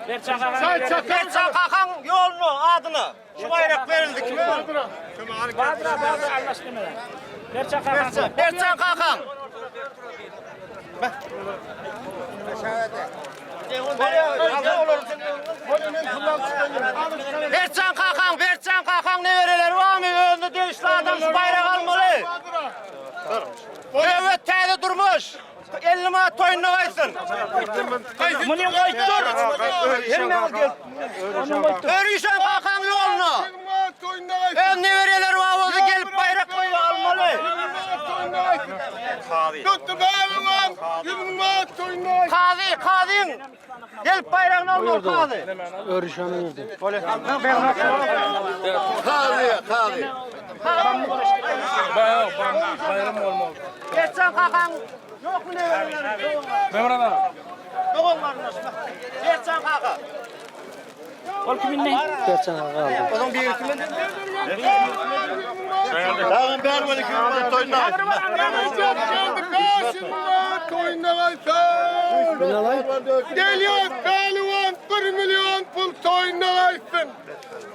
Berçan kakaň ýoluna, adyna şu baýrak berildi. Kime berildi? Berçan kakaň. Berçan kakaň, Berçan kakaň nebereleri barmy? Özüne degişli adam şu baýragy almaly. Döwlet täze durmuş. 50 manat toýunda gaýtsyn. Muny goýdur. Hemmäňiz gel. Örüşen kakaň ýoluna. Öz nebereleri bar bolsa gelip baýrak goýup almaly. Kazy, kazyň gelip baýragyny almaly kazy. Kazy, kazy. Berçan kakaň ýokmy nebereleri? Dogan garyndaşlar. Berçan kaka. Ol kimin ne? Onuň biri kimin? Dagyn ber beni kim toýuna. Geliyor pehlivan 1 milyon pul toyuna gaysın.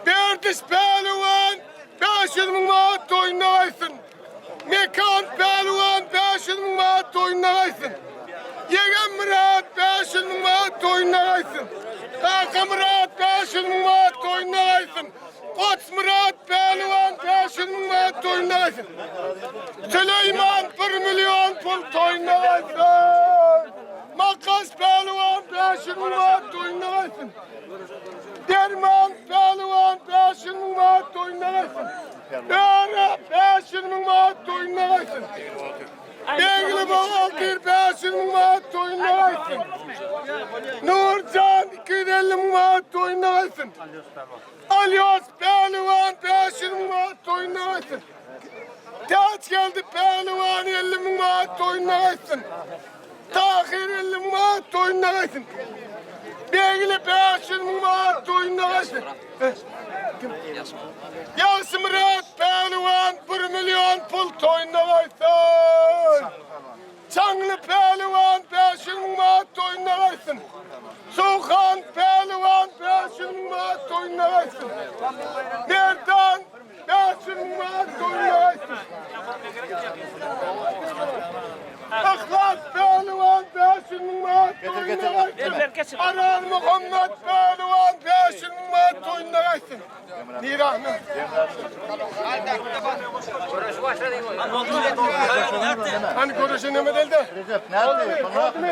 Berdiş pehlivan 500 müň manat toýuna gaýtsyn. Mekan pehlivan 500 müň manat toýuna gaýtsyn. Ýegen Myrat 500 müň manat toýuna gaýtsyn. Kaka Myrat 500 müň manat toýuna gaýtsyn. Goç Myrat pehlivan 500 müň manat toýuna gaýtsyn. Süleýman 1 milyon pul toýuna gaýtsyn. Makas pehlivan 500 müň manat toýuna gaýtsyn. Derman pehlivan 500 müň manat toýuna gaýtsyn. Öre 500 müň manat toýuna gaýtsyn. Begli Bogaldyr 500 müň manat toýuna gaýtsyn. Nurjan 250 müň manat toýuna gaýtsyn. Alyos pehlivan 500 müň manat toýuna gaýtsyn. Täç geldi pehlivan 50 müň manat toýuna gaýtsyn. Tahir 50 müň manat toýuna gaýtsyn. Begli 500 müň manat toýuna gaýtsyn. Ýagşymyrat pehlivan 1 milyon pul toýuna gaýtsyn. Çaňly pehlivan 500 müň manat toýuna gaýtsyn. Suhan pehlivan 500 müň manat toýuna gaýtsyn. Merdan 500 müň manat toýuna gaýtsyn. Yhlas pehlivan 500 müň manat toýuna gaýtsyn. Aral Muhammed pehlivan 500 müň manat toýuna gaýtsyn. Nirahna. Hani görüşü neme deldi? Recep nerede? Oldu mu?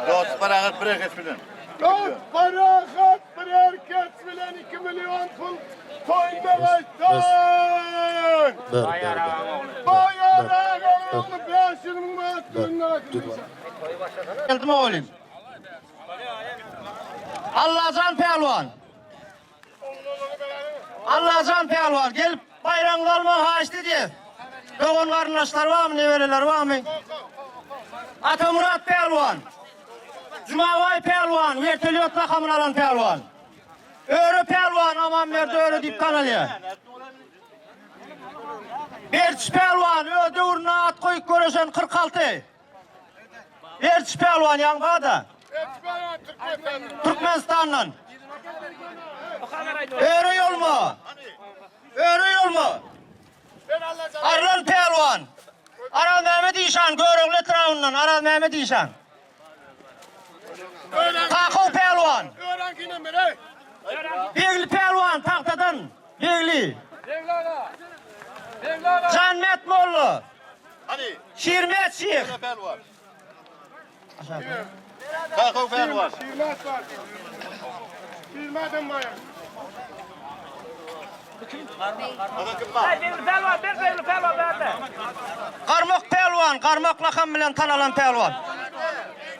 Dost paragat bir erkek bilen. Dost parahat bir erkek bilen 2 milyon pul toyuna gaýtsyn. Baýar agaň ogly 500 müň manat toýuna gaýtsyn. Geldim oğlum. Allajan pälwan. Allajan pälwan gelip baýragyňyzy almagy haýyşt edýäs. Dogan garyndaşlar barmy, nebereler barmy? Atamurat pälwan. Jumabaý pälwan, wertolýot lakamyny alan pälwan. Öre pälwan, Amanberdi Öre diýip tanalýar. Berç pälwan, öz döwründe at goýup göreşen 46. Berç pälwan ýaňbada. Türkmenistandan. Öre ýolma. Öre ýolma. Arlan pälwan. Araz Mehmet işan Görogly etrabyndan Araz Mehmet işan. Kakow pälwan. Begli pälwan tagtadan. Begli. Janmet molla. Hani Şirmet şyh. pehlivan. Kakow pehlivan. Şirmet var. Şirmet'in bayağı. Garmak pälwan, garmak lakam bilen tanalan pälwan.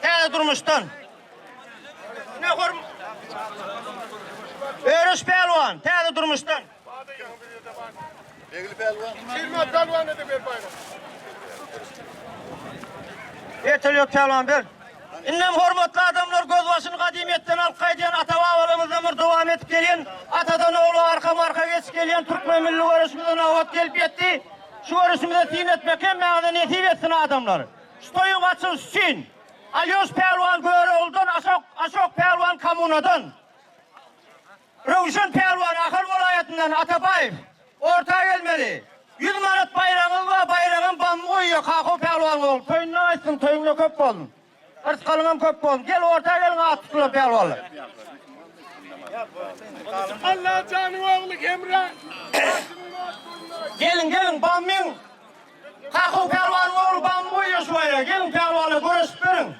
Täze durmuşdan. Ne horm Örüş pälwan, täze durmuşdan. Begli pehlivan. Şirmet pehlivan dedi bir bayrak. Vertolyot pälwan ber. Indem hormatly adamlar gözbaşyny gadymyýetden alyp gaýdýan ata-babalarymyzdan bir dowam edip gelýän, atadan ogla arka-marka geçip gelýän türkmen milli göreşimize nobat gelip ýetdi. Şu göreşimize syn etmek hemmäňize nesip etsin adamlar. Şu toýuň açylyşy üçin. Alýoş pälwan Görogludan, Aşok, Aşok pälwan Kommunadan. Röwşen pälwan Ahal welaýatyndan Atabaýew. Orta gelmeli. 100 manat baýragyňyz bar, baýragam bammy goýýar Kakow pälwan ogly. Toýunda aýtsyn, toýuňda köp bolsun. Yrsgalyňam köp bolsun. Gel orta geliň at tutulan pälwanlar. Allajanyň ogly Hemra. Geliň, geliň, Bammyň Kakow pälwanyň ogly Bammy goýýar şu baýragy. Geliň pälwanlar göreşip beriň.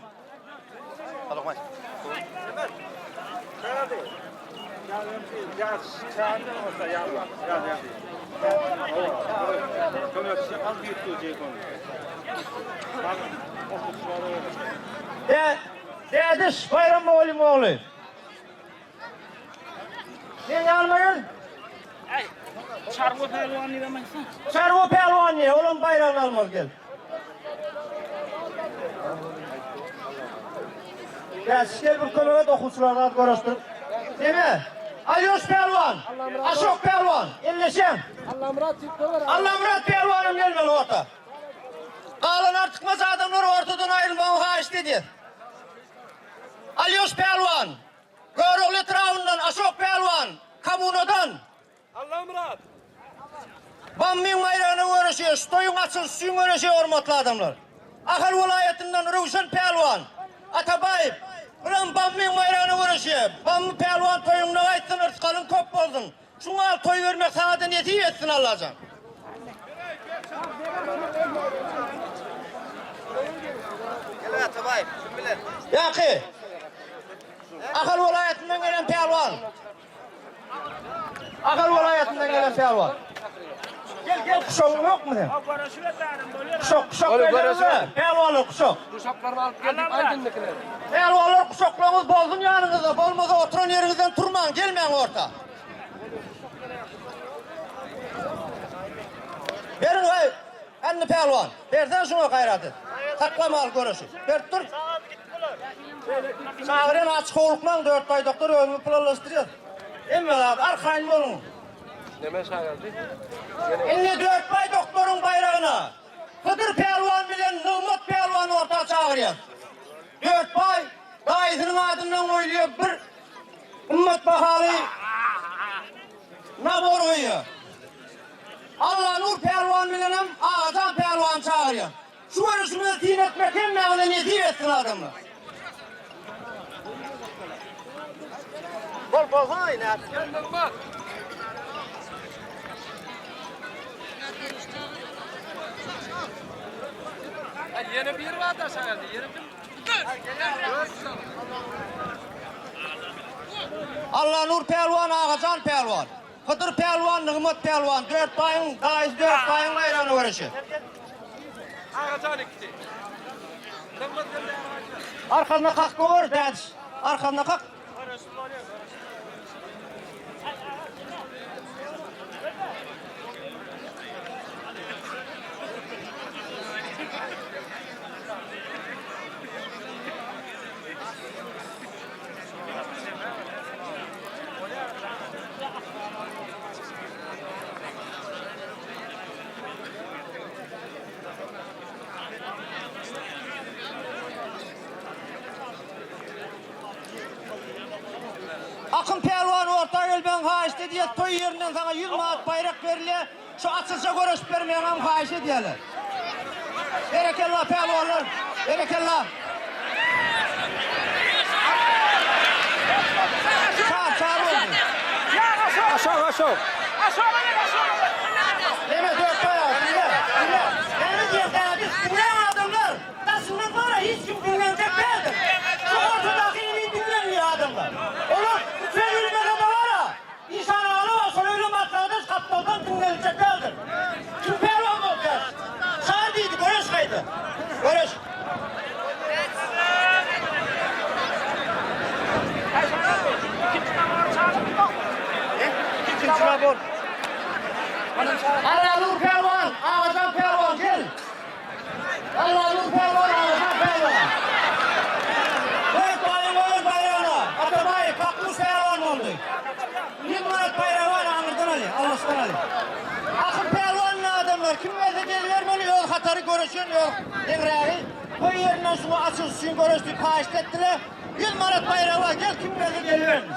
Dädiş Baýram mugallym ogly. Sen ýanyma gel. Çarwa pälwan diýip aýtsaň. Çarwa pälwan diýe, olam baýragyny almaly gel. Dädiş gel bir kömek et okuwçylara zat göreşdirip. Neme? Alýoş pälwan, Aşok pälwan, elleşeň. Allamyrat diýip goýber. Allamyrat pälwanam gelmeli orta. Galan artykmaç adamlar ortadan aýrylmagy haýyşt edýär. Alýoş pälwan, Görogly etrabyndan Aşok pälwan, Kommunadan. Allamyrat. Bammyň baýragyna göreşýär, şu toýuň açylyşy üçin göreşýär hormatly adamlar. Ahal welaýatyndan Röwşen pälwan, Atabaýew, bulam Bammyň baýragyna göreşýär. Bammy pälwan toýuňda gaýtsyn, yrsgalyň köp bolsun. Şuňa toý bermek saňa-da nesip etsin Allajan. Ýaňky Ahal welaýatyndan gelen pälwan. Ahal welaýatyndan gelen pälwan. Gel gel kuşagyň ýokmy sen? Kuşak kuşak berleriňmi? Pälwanlar kuşak. Kuşaklaryny alyp geldik aýdyndykiler. Pälwanlar kuşaklaryňyz bolsun ýanyňyzda, bolmasa oturan ýeriňizden turmaň, gelmäň orta. Beriň haý, Anny pälwan. Bersen şuňa gaýrat et. Saklamaly göreşi. Berip dur. Çagyrýan aç howlukmaň, dört baýdaklar özümiz planlaşdyrýas. Hemme zat arkaýyn boluň. Neme şaýardy? Indi dört baýdaklaryň baýragyna Hydyr pälwan bilen Nygmat pälwany orta çagyrýas. Dörtbaý daýysynyň adyndan goýulýar bir gymmat bahaly nabor goýýar. Allanur pälwan bilenem Agajan pälwany çagyrýar. Şu görüşimize syn etmek hemmäňize nesip etsin adamlar. Bol bolsun ine. Ýene bir bar da şaýardy. Ýene kim? Allanur pälwan, Agajan pälwan, Hydyr pälwan, Nygmat pälwan, Dörtbaýyň daýysy Dörtbaýyň baýragyna göreşi. Agajan ikisi. Nygmat geldi Agajan. Arkasyna kak gör, dädiş. Arkasyna kak. Akyn pälwan orta gelmegiň haýyşt edýär, toý ýerinden saňa 100 manat baýrak berilýär. Şu açylşa göreşip bermegiňem haýyş edýärler. Berekella pälwanlar, berekella. Çar, çar boldy. Aşak aşak. Deme dört baýağı, dinle, dinle. Näme diýen dädiş, diňläň adamlar. Daşyndan bara hiç kim diňlenjek däldir. Şu ortadaky ini diňlenmeýär adamlar. Olar üçe ýürmese de bara, Işan agala şol öýle maslahatdaş gapdaldan diňleniljek däldir. Kim pälwan bolup ýaş? Çar diýdi, göreş gaýda. Göreş. İkinci nabor. Allanur pälwan, Agajan pälwan gel. Allanur pälwan, Agajan pälwan. Dört baýyň öz baýragyna Atabaý Kakmyş pälwan boldy. 100 manat baýragy bar, aňyrdan alýar, Allaşdan alýar. Akyl pälwanyny adamlar kim gelse gelibermeli, öz hatary göreşen, öz deňrägi. Toý ýerinden şuňa açylyş üçin göreş diýip haýyşt etdiler. 100 manat baýragy bar, gel kim gelse gelibersin.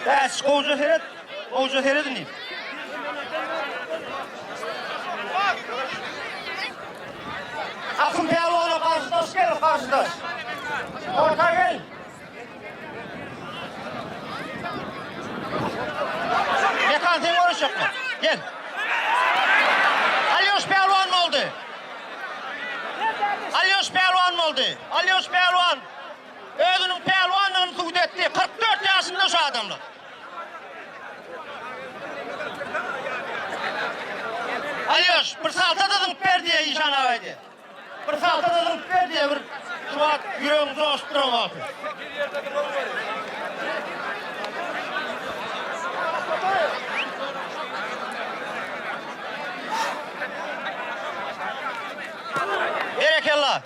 Bäş, gowja seret, gowja seret indi. Akym pälwana garşydaş gel, garşydaş. Orta gel. Mekan sen görüşecekmi? Gel. Alyoş pälwan boldy. Alyoş pälwan boldy. Alyoş pälwan özüniň pälwanlygyny subut etdi. 44 ýaşynda şu adamlar. Alýoş, bir salta-da zyňyp ber diýýär Işan aga diýýär. Bir salta-da zyňyp ber diýýär, bir şu wagt ýüregiň joşup duran wagty. Berekella.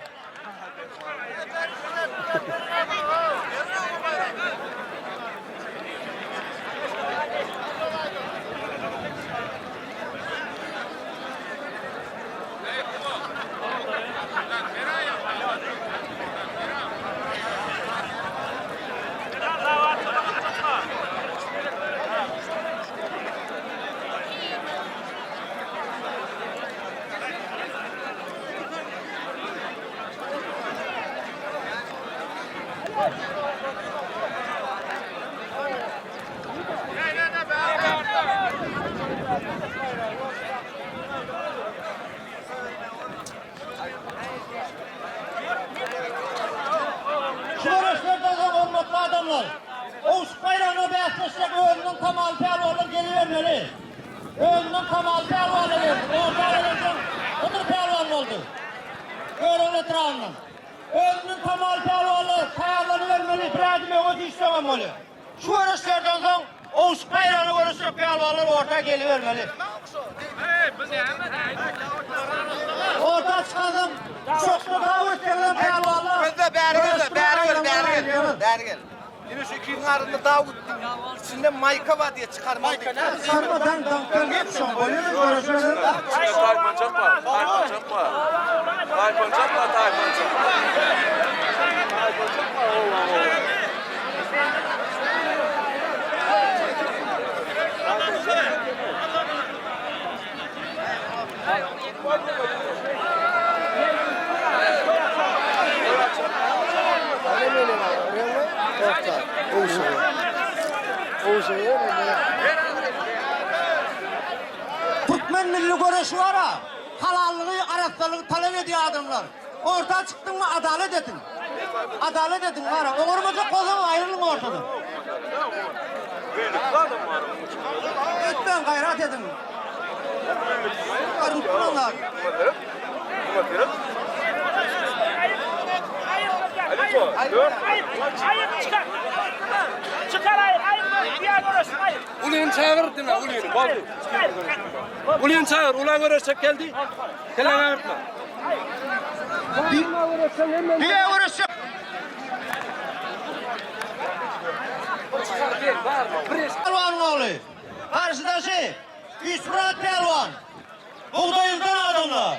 Şu göreşlerden soň hormatly adamlar, Owşuk baýragyna bäsleşjek özüniň tamaly pälwanlar gelibermeli. Özüniň tamaly pälwanlar gelsin. Orta gelensoň Hydyr pälwan boldy. Görogly etrabyndan. Özüniň tamaly pälwanlar taýýarlanybermeli, bir ädim öňe süýşsegem bolýar. Şu göreşlerden soň Owşuk baýragyna göreşjek pälwanlar orta gelibermeli. Orta çykansoň şokda daw etseňizem pälwanlar. Gözle bäri gözle, bäri gel, bäri gel, bäri gel. Ine şu ikiniň arasynda daw gitdi. Içinde maýka bar diýe çykarmaly. Maýka näme? Çykarmadan daňdan geçsin, bolýar göreşmeli. Taýpançak bar, taýpançak bar. Taýpançak bar, taýpançak bar. Taýpançak bar, owa, owa. Türkmen milli göreşi bar-a, halallygy, arassalygy talap edýär adamlar. Orta çykdyňmy adalat ediň. Adalat ediň bar-a. Oňarmajak bolsaňyz aýrylyň ortadan. Ötmäň, gaýrat ediň. Görünip duranlar. Ulyny çagyr diňe ulyny boldy. Ulyny çagyr ula göreşjek geldi. Kelläňi agyrtma. Bile göreşjek. Pälwanyň ogly. Garşydaşy Üýtmyrat pälwan. Bugdaýyldan adamlar.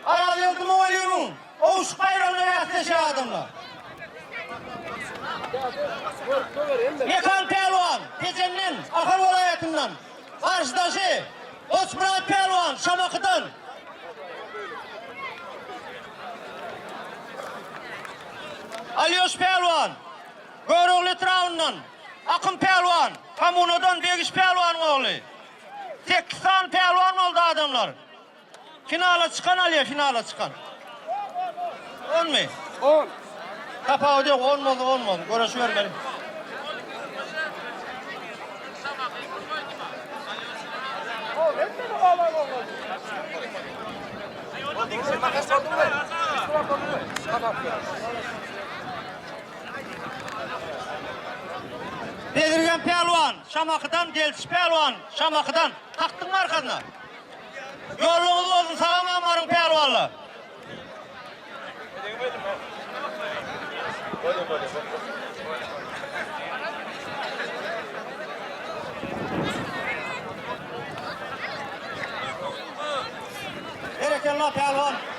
Arazgeldi mugallymyň Owşuk baýragyna bäsleşýän adamlar. Mekan pälwan Tejenden, Ahal welaýatyndan. Garşydaşy Goçmyrat pälwan Şamakydan. Alýoş pälwan Görogly etrabyndan. Akym pälwan Kommunadan Begiş pälwanyň ogly. Sekiz sany pälwan boldy adamlar. Finala çykan alýar finala çykan. Onmy? On. Tapawudy ýok, on bolsa on bolsun. Göreşibermeli. Bezirgen pälwan, Şamakydan, Gelçi pälwan, Şamakydan. Kakdyňmy arkasyna? Ýoluňyz bolsun, sag-aman baryň pälwanlar.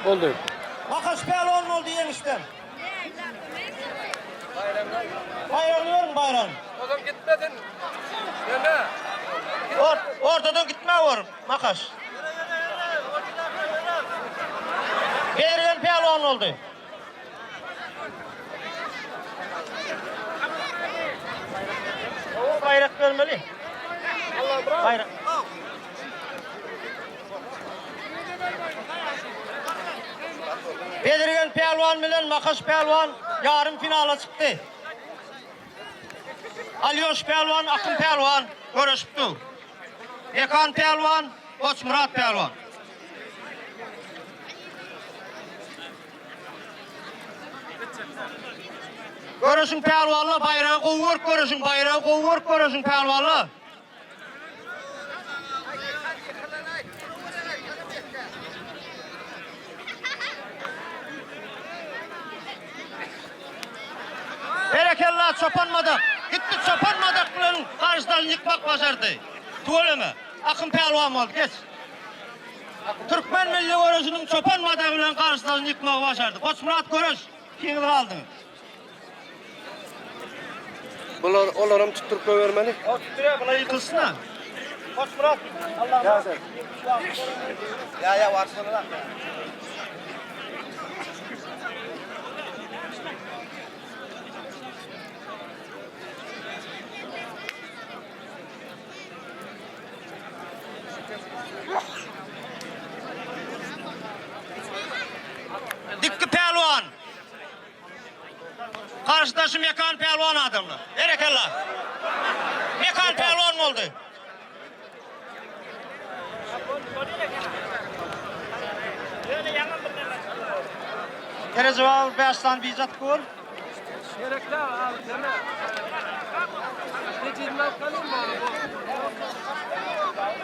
Boldy. Makaş pälwan boldy ýeňişden. Baýragyny beriň baýragyny. Ozal gitmedin. Neme? Or, ortadan gitme bor, Makaş. Bezirgen pälwan boldy. Baýrak bermeli. Baýrak. Bezirgen pälwan bilen Makaş pälwan ýarym finala çykdy. Alýoş pälwan, Akyn pälwan göreşip dur. Mekan pälwan, Goçmyrat pälwan. Göreşiň pälwanlar, baýragy gowy görüp göreşiň, baýragy gowy görüp göreşiň pälwanlar. Berekella çopan madak. Gitdi çopan madak bilen garşydaşyny ýykmak başardy. Tüweleme. Akyn pälwan boldy. Geç. Türkmen milli göreşiniň çopan madagy bilen garşydaşyny ýykmagy başardy. Goçmyrat göreş. Ikiňiz galdyňyz. Bular olaram tutduryp goýbermeli. O tutdurýar, bular ýykylsyn-a. Goçmyrat, Allah'ım. Ya ya varsana. Dikki pälwan. Garşydaşy Mekan pälwan adamlar. Berekella. Mekan pälwan boldy. Terezi baba 5 sany bije atyp gör. Gerekli abi deme. Necidini alıp kalın mı bu?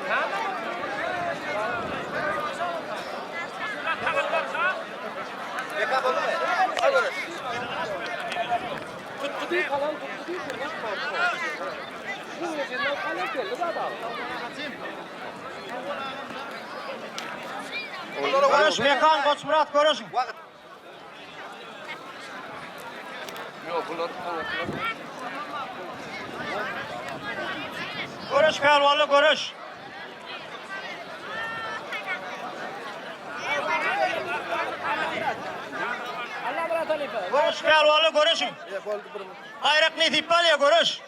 Ha? Yaka boldy mu? Al görüş. Tuttu değil kalan tuttu değil. Bu necidini alıp kalın geldi baba. Göreş Mekan Goçmyrat göreşiň. Wagt. Yok bunlar anlattılar. Göreş pälwanlar göreş. Göreş pälwanlar göreşiň. Baýrak nesip bolýar göreş.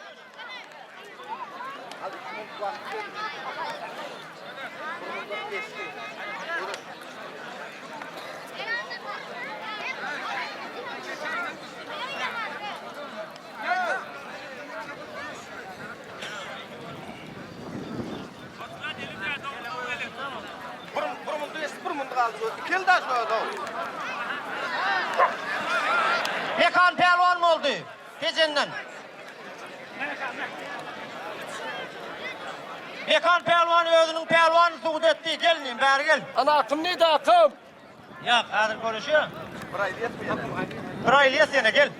Bir, bir mundu geçdi, bir mundu galdy. İki ýyl da şu da. Mekan pälwan boldy. Tejenden. Mekan pälwan özüniň pälwany subut etdi. Gel inim, bäri gel. Ana akım neydi akım? Ýok, häzir görüşýär. Bir aý diýip bu. Bir aý ýes ýene gel.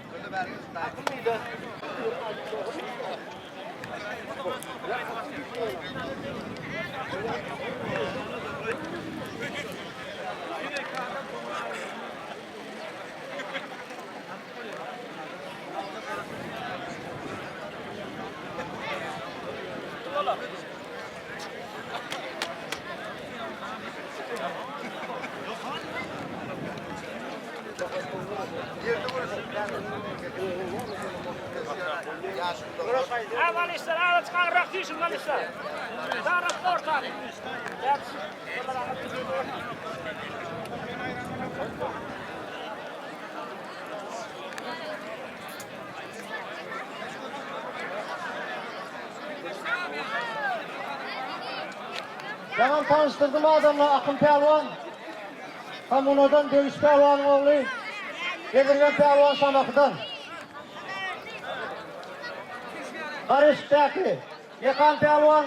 Avalistler, ala çıkan rakı alistler. Taraf orta. Ýaňam tanyşdyrdym adamlar Akyn pälwan. Kommunadan Döwüş pälwanyň ogly. Bezirgen pälwan Şamahydan. Garyşykdaky Mekan pälwan,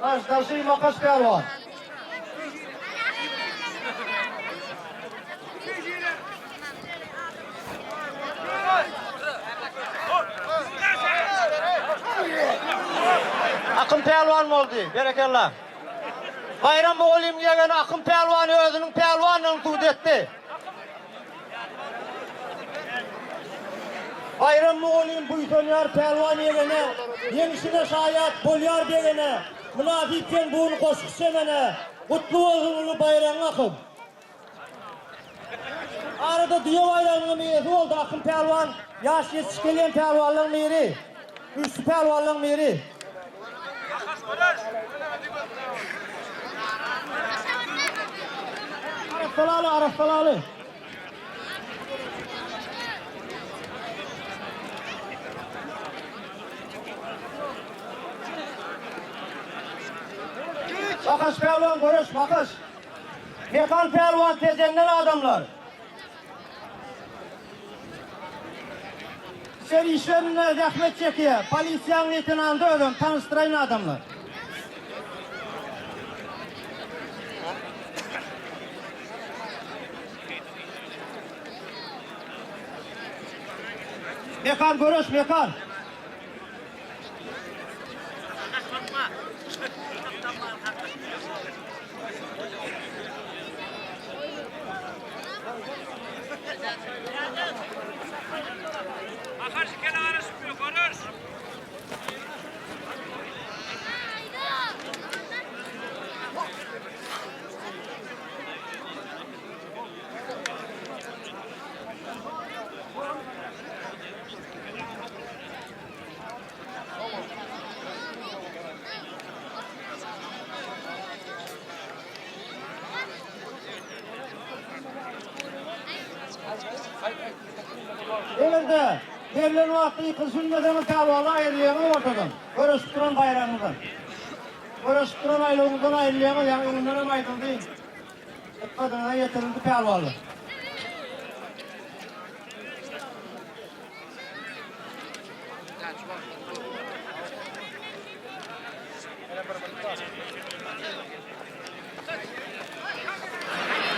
garşydaşy Makaş pälwan. Akyn pälwan boldy. Berekella. Baýram mugallym ýegeni Akym pälwan özüniň pälwanlygyny subut etdi. Baýram mugallym buýsanýar pälwan ýegene, Ýeňşine şaýat bolýar begene, Mynasyp sen bu gün goşgy çemene, Gutly bolsun uly baýragyň Akym. Arada düýe baýragynyňam eýesi boldy Akym pälwan, ýaş ýetişip gelýän pälwanlaryň biri, güýçli pälwanlaryň biri. Arassalaly, arassalaly. Makaş pälwan göreş, makaş. Mekan pälwan Tejenden adamlar. İçeri işlerinde zähmet çekýär. Polisiýanyň leýtenanty özem, tanyşdyraýyn adamlar. Mekan göreş, Mekan. Eger-de berlen wagtda ýykylyşylmasaňyz pälwana aýrylýaňyz ortadan, göreşip duran baýragyňyzdan. Göreşip duran aýlawyňyzdan aýrylýaňyz, ýaňy öňündenem aýdyldy. Dykgatyňyza ýetirildi pälwanlar.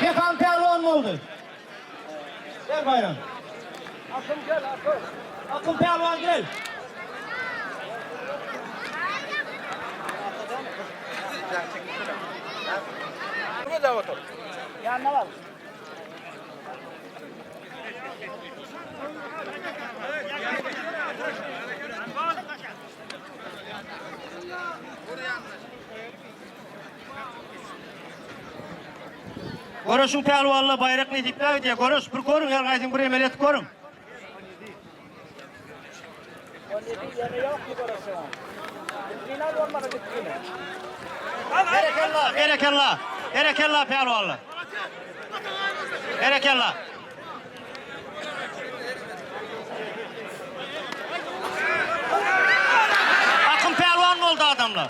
Mekan pälwan boldy. Gel Baýram. Akym gel, Akym. Akym pälwan gel. Ýanyna bar. Göreşiň pälwanyna baýrak nesipläp edýär. Göreş bir görüň, her haýsyň bir emel edip görüň. Berekella, berekella. Berekella pälwanlar. Berekella. Akym pälwan boldy adamlar.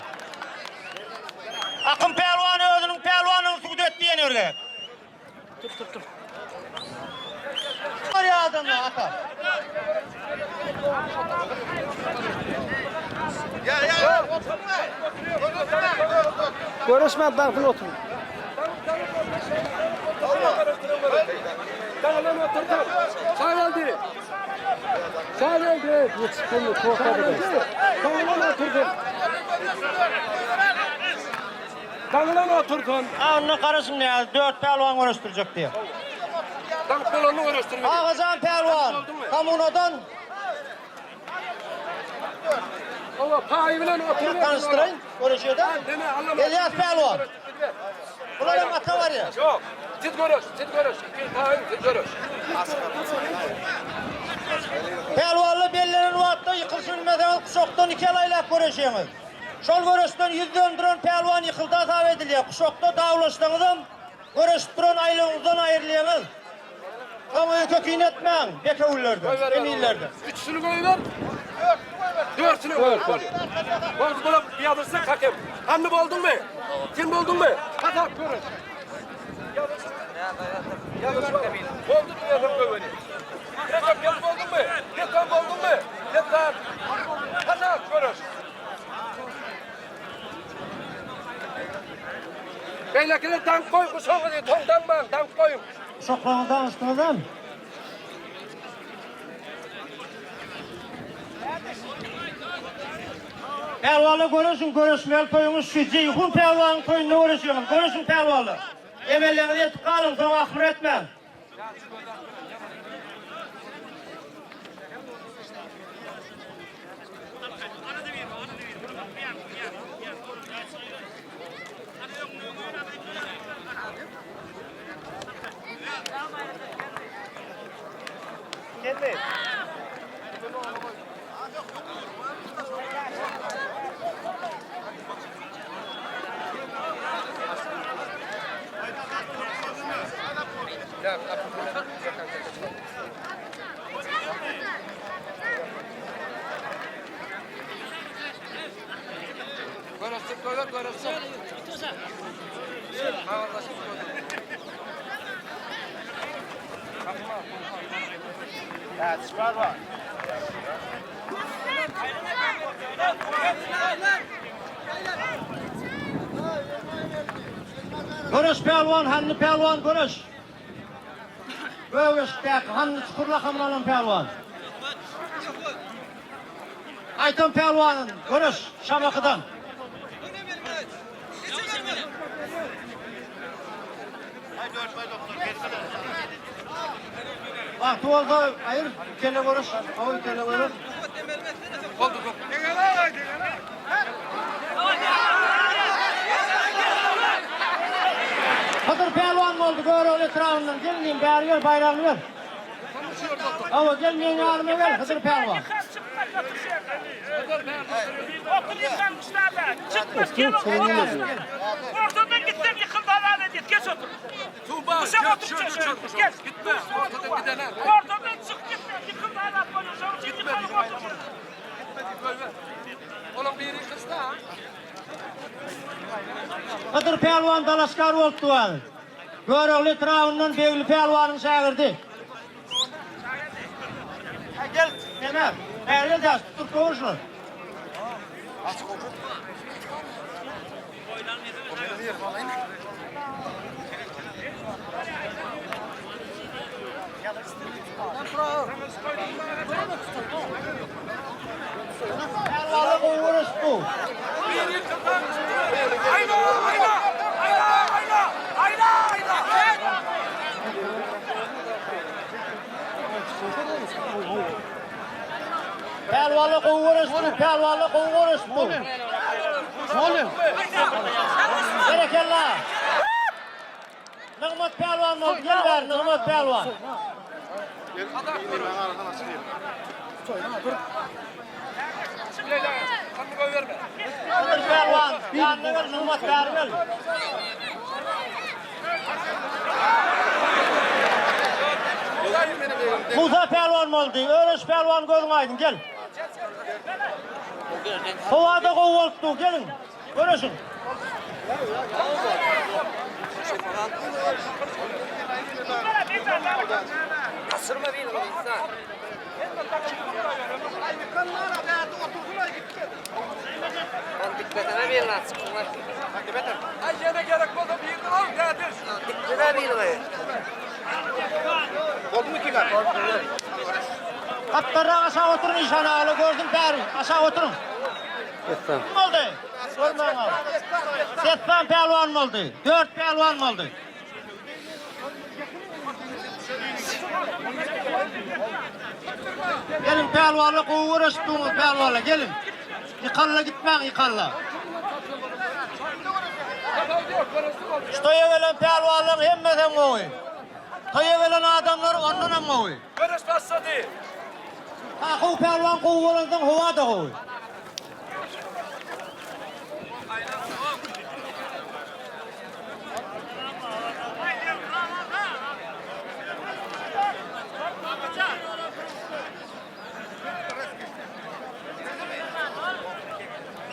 Akym pälwan özüniň pälwanyny subut etdi ýene bir gezek. Tut tut tut. Barýar adamlar ata. Görüşmän daňsyn otur. Daňlan oturdy. Sağ geldi. Sağ geldi. Daňlan oturdy. Daňlan oturdun. Ha onda garaşyň näz, dört pälwan göreşdirjek diýýär. Daňyp bolanyny göreşdirmeli. Agajan pälwan, kommunadan. Owa, paýy bilen oturyp. Tanyşdyraýyn, göreşýär-de. Elýas pälwan. Bularam ata barýar. Ýok, siz göreş, siz göreş. Iki taýyn, siz göreş. Pälwanlar bellenen wagtda ýykylyşybilmeseňiz, guşakdan iki el aýlap göreşýäňiz. Şol göreşden ýüz döndüren pälwan ýykyldy hasap edilýär. Guşakda dawlaşsaňyzam, göreşip duran aýlawyňyzdan aýrylýaňyz. Soň öýke kine etmäň, bekewüllerden, eminlerden. Üçüsini goýber. Dörtüni goýber. Boldy bular ýazylsa hakem. Hany bolduňmy? Sen bolduňmy? Hasap görün. Boldy diýýärler göweni. Recep gel bolduňmy? Yetan bolduňmy? Yetan. Hasap görün. Beýlekiler daňyp goý guşagyny, toň daňmaň, daňyp goýuň. Guşaklaryňyzy daňyşdyňyzam. Pälwanlar göreşiň, göreşmeli toýuňyz şu Jeýhun pälwanyň toýunda göreşýäňiz. Göreşiň pälwanlar. Emelleňizi etip galyň, soň ahmyr etmäň. Göreş pälwan, Hanly pälwan göreş. Gögeşdäki Hanly çukur lakamyny alan pälwan. Aýtan pälwanyň göreş Şamahydan. Wagty bolsa aýyr kelle görüş, gowy kelle görüş. Hydyr pälwan boldy Görogly etrabyndan. Gel inim bäri gel baýragyny ber. Hawa gel meň ýanyma gel Hydyr pälwan. Ortadan gitseň ýykyldy halal edýär. Geç otur. Uşak otur geç. Gitme. Ortadan çyk gitme. Ýykyldy halal bolýar. Şonuň üçin ýykalyp otur. Olaň biri ýykylsa. Hydyr pälwan dalaşgar bolupdy häzir. Görogly etrabyndan Begli pälwanyň şägirdi. Gel, Kemal. Bäri gel daş, tutup goý şuny. Pälwanlar gowy göreşip bu. Aýla, aýla! Aýla, aýla! Aýla, aýla! Pälwanlar gowy göreşip bu, pälwanlar gowy göreşip bu. Berekella. Nygmat pälwan boldy, gel bäri Nygmat pälwan. Hydyr pälwan, ýanyna gel, Nygmat bäri gel. Musa pälwan boldy, Öreş pälwan gözüň aýdyň, gel. Howa-da gowy bolupdy, geliň. Göreşiň. Ay ýene gerek bolsa birini al, tädir. Gapdalrak aşak oturyň işan agala görsün bäri aşak oturyň. Kim boldy? Görmäň al. Dessan pälwan boldy. Dört pälwan boldy. Geliň pälwanlar gowy göreşip duruňyz pälwanlar geliň. Ýykalla gitmäň ýykalla. Şu toýa gelen pälwanlaryň hemmesem gowy. Toýa gelen adamlar ondanam gowy. Göreş başlady. Kakow pälwan gowy bolansoň howa-da gowy.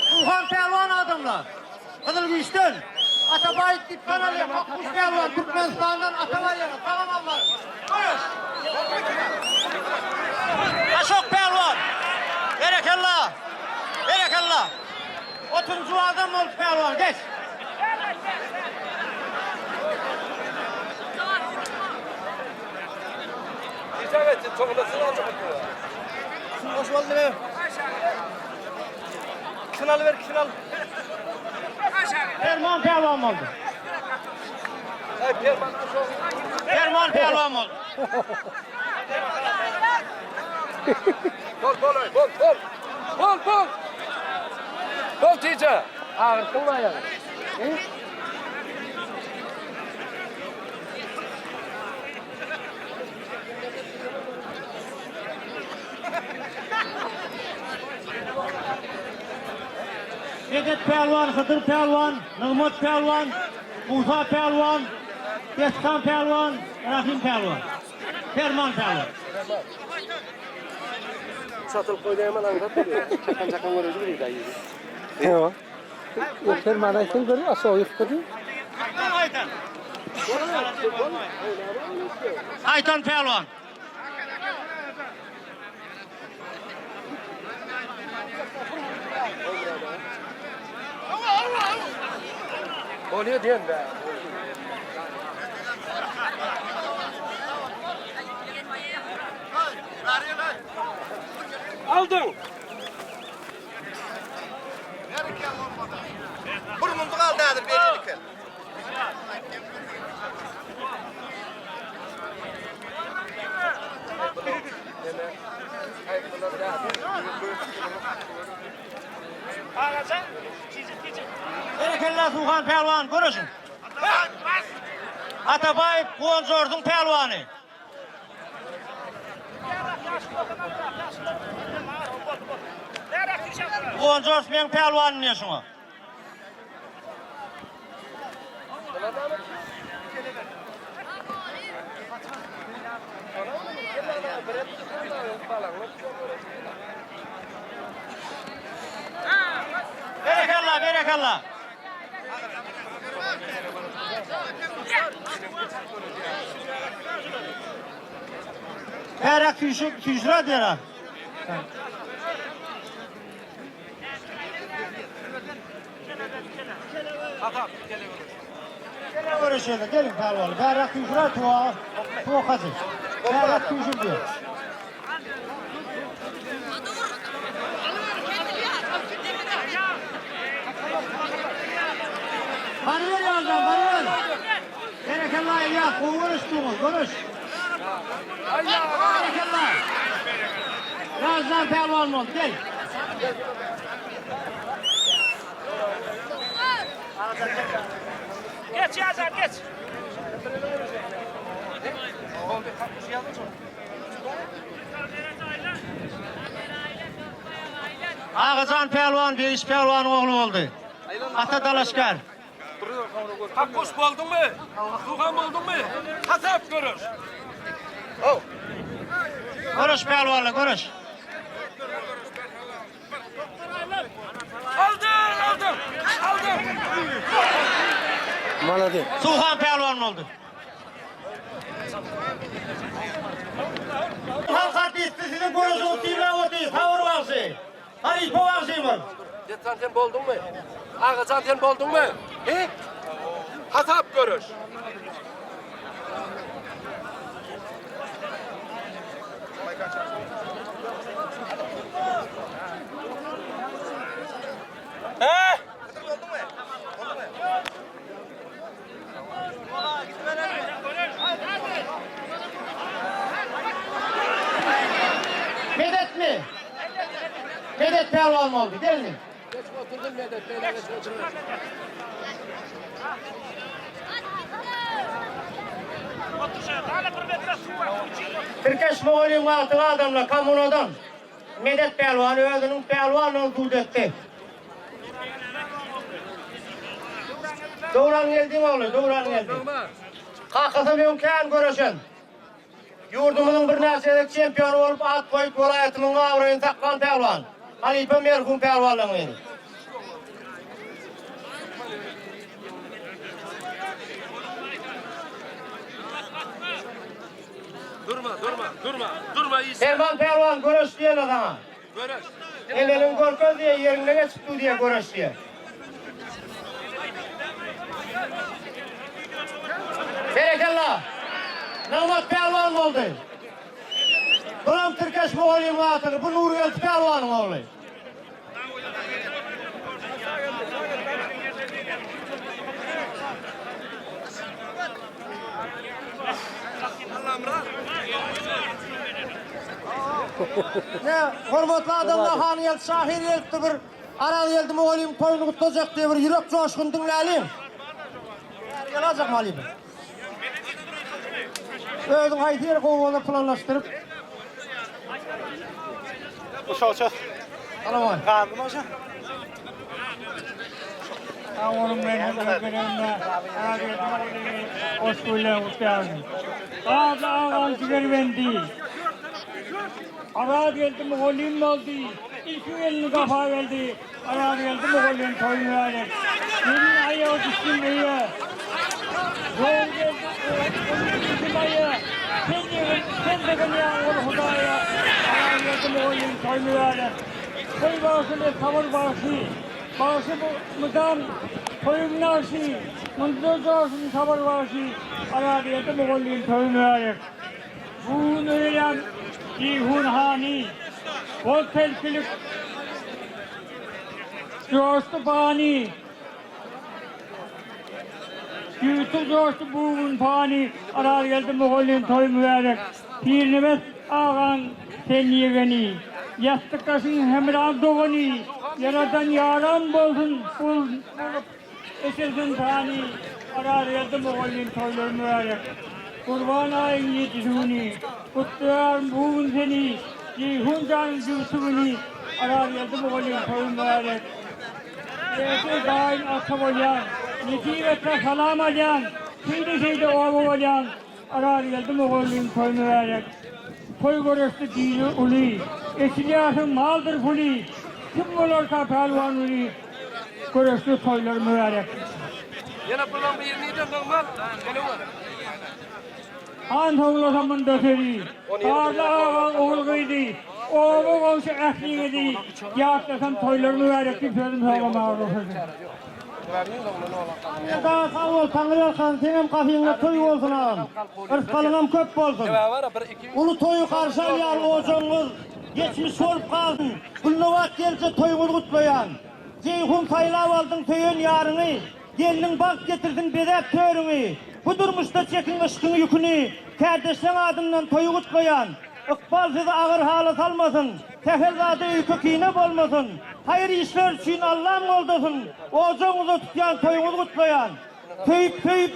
Suhan pälwan adamlar. Gyzyl güýçden. Atabaýew diýip tanalýar. Kakguş pälwan Türkmenistandan Atabaýewa tagam almaly. Göreş! Aşok pälwan. Berekella. Berekella. Otuzynjy adam boldy pälwan. Geç. Icap etsin, çogulasyn alacak. Hoş boldy. İkisini alıver, ikisini al. Perman pälwan boldy. Perman pälwan boldy. Bol bol bol bol. Bol bol. Bol tije. Agyrtdyň mı aýagyny? Medet pälwan, Hydyr pälwan, Nygmat pälwan, Musa pälwan, Dessan pälwan, Rahym pälwan. Perman pälwan. Satılıp koydu hemen anlat diyor. Çakan çakan görücü bir dayı. Ýok. Ýok, Perman aýtsaň görür, aşağı ýykdy. Aytan. Aytan pälwan. Oluyor diyen be. Aldın. Burnumuzu kaldı hadi bir iki. Ağaca tici tici. Berekella Suhan pälwan görüşün. Atabaýew Guwanjorduň pälwany. Guwanjors meň pälwanym diýe şuňa. Berekella, berekella. Bäräk süýşük, süýşüre diýer ha. Gele görüşelim, gelin pälwan. Bäräk süýşüre tuwa, tuwa kaçy. Bäräk süýşür diýer. Bary ber ýazdan, bary ber. Berekella İlyas, gowy görüşdüňiz, görüş. Berekella. Ýazdan pälwan boldy, gel. Geç Yazan geç. Agajan pälwan, Begiş pälwanyň ogly boldy. Ata dalaşgär. Hakkuş boldun mu? Suhan boldun mu? Hasap görüş. Görüş pälwanla, görüş. Aldın, aldım. Aldım. Malady. Suhan pälwan boldy. Halk artisti siziň görüşüňiz synlap otyr, Sabyr bagşy. Halypa bagşymyz. Yetsen sen boldun mu? Ağacan sen boldun mu? He? Hasap görüş. He? Medet mi? Medet pälwan boldy, gelin. Geç oturdum Medet Bey'le geç oturdum. Otur şöyle. Hala bir metre su var. Tirkeş Mogolyň wagty adamlar kommunadan. Medet pälwan özüniň pälwanlygyny subut etdi. Döwran geldiň ogly, Döwran geldi. Kakasy bilen kän göreşen. Ýurdumyzyň birnäçe gezek çempiony bolup at goýup welaýatymyň abraýyny saklan pälwan. Halypa merhum pälwanlaryň biri. Durma, durma, durma, durma iyisin. Perman pälwan göreş diýene saňa. Görüş. El-elin görkez diýe, ýerinde geçip dur diýe göreş diýe. Berekella. Nygmat pälwan boldy. Bulam Tirkeş mugallym gatyly, bu Nurgeldi pälwanyň ogly. Ne, hormatly adamlar Hangeldi şahyr gelipdi bir Arazgeldi mugallym toýuny gutlajak diýip bir ýürek joşgun diňläliň. Gel aljak mugallym. Özüň haýsy ýeri gowy bolar planlaşdyryp. Uşakça. Salam. Galdymy uşak? Sag boluň men hem öz gezegimde Arazgeldi mugallymy goşgy bilen gutlaýaryn. Garly agaň jigerbendi. Arazgeldi mugallym boldy. Ilki gelni gapa geldi. Arazgeldi mugallym toý mübärek. Gelin aýagy düşdüm öýe. Zor geldi düşdüm aýa. Sen ýegin, sen degin ýa ol Hudaýa. Arazgeldi mugallym toý mübärek. Toý bagşy sabyr bagşy. Bagşy bu mydam toýuň nagşy, Munda joşsun sabyr bagşy, Arazgeldi mugallym toýy mübärek. Bu gün öýlän Jeýhun hany, Bol telkilik joşdy bany. Ýüwütip joşdy bu gün pany, Arazgeldi mugallym toýy mübärek. Pirnebes agaň sen ýegeni, Ýassykdaşyň Hemraň dogany, Ýaradan ýaran bolsun bolup eçilsin pany, Arazgeldi mugallym toýlary mübärek. Gurban aýyň ýedisi güni, Gutlaýaryn bu gün seni, Jeýhun janyň jübüti güni, Arazgeldi mugallym toýy mübärek. Ertir daýym ata bolýan, Nesip etse salam alýan, Şeýde-şeýde oba bolýan, Arazgeldi mugallym toý mübärek. Toý göreşde dini uly, Eçilýärsiň maldyr puly, Kim bolarka pälwan uly, Göreşli toýlar mübärek. Ýene pulaň birini ýeden nygmat, gelewer. Han soňlasa munda sözi, Garly agaň ogul-gyzy, Oba-goňşy ähliňizi Ýatlasam toýlar mübärek diýip sözüm soňlamaga rugsat ediň. Eda sag bol Taňryýalkasyn seňem gapyňda toý bolsun agam. Yrsgalyňam köp bolsun. Uly toýy garşy alýan ojagyňyz geçmiş bolup galsyn. Gülnabat gelje toýuňyzy gutlaýan. Jeýhun saýlap aldyň söýen ýaryňy. Gelniň bagt getirsin bezäp törüňi, Bu durmuşda çekiň yşkyň ýüküni, Kärdeşleň adyndan toýy gutlaýan. Ykbal sizi agyr hala salmasyn, Sähel zada öýke-kine bolmasyn, Haýyr işler üçin Allam goldasyn, Ojagyňyzda tutýan toýuňyzy gutlaýan. Söýüp-söýüp,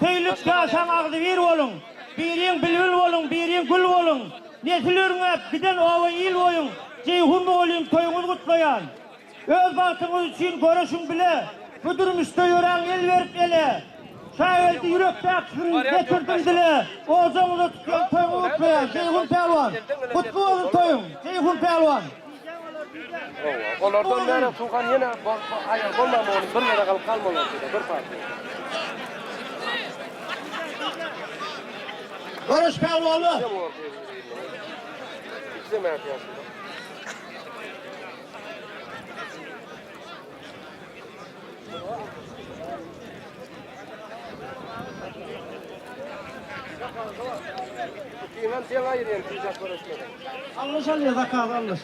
söýlüp ýaşaň agzybir boluň, Biriň bilbil boluň, biriň gül boluň, Nesil örňäp giden oba-il boýuň, Jeýhun mugallym toýuňyzy gutlaýan. Öz bagtyňyz üçin göreşiň bile, Bu durmuşda ýöräň el berip ele. Şageldi ýürekdäki syryň getirdim dile, Ojagyňyza tutýan toýuňy gutlaýan, Jeýhun pälwan! Gutly bolsun toýuň, Jeýhun pälwan! Olardan bäri Suhan ýene aýal bolman onuň bir ýere galyp galmaly boldy, bir partiýa. Göreş pälwanlar! Ikisem ätiýaçly. Kimem sen aýyrýan tijak görüşmeden. Alnyş alýar zakaz alnyş.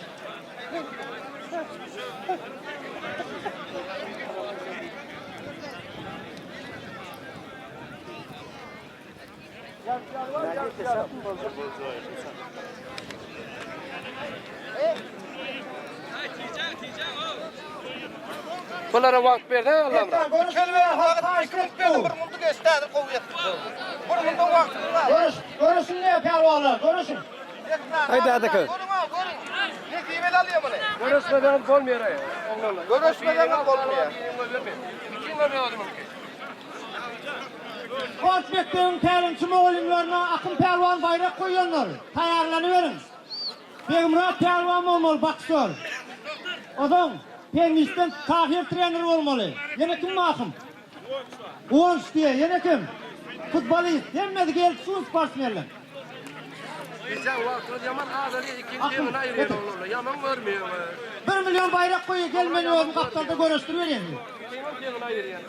Bulara wagt berse Allamyrat. Bir mundu geçdi häzir gowy ýetdik. Bir munduň wagtyny bar. Görüş, görüşün diýýär pälwanlar, görüşün. Haýda adaka. Görüň, görüň. Nesibeli alýar muny. Görüşmeden bolmaýar. Oglanlar. Görüşmeden bolmaýar. Ikiň bermedi mümkin. Sport mekdebiň tälimçi mugallymlaryna Akym pälwan baýrak goýanlar, taýýarlanyberiň. Begmyrat pälwan bolmaly boksýor. Onsoň tennisden Tahyr trener bolmaly. Ýene kim Akym? Guwanç diýýär. Ýene kim? Futbolist. Hemmesi gelip şu sportsmenler. Gije wagtyňyz ýaman azaly ikiň deňini aýyrýar oglanlar. Ýaman görmeýär. Bir million baýrak goýýar. Gel men özüm gapdalda göreşdiriberýin. Ikiňem deňini aýyrýar.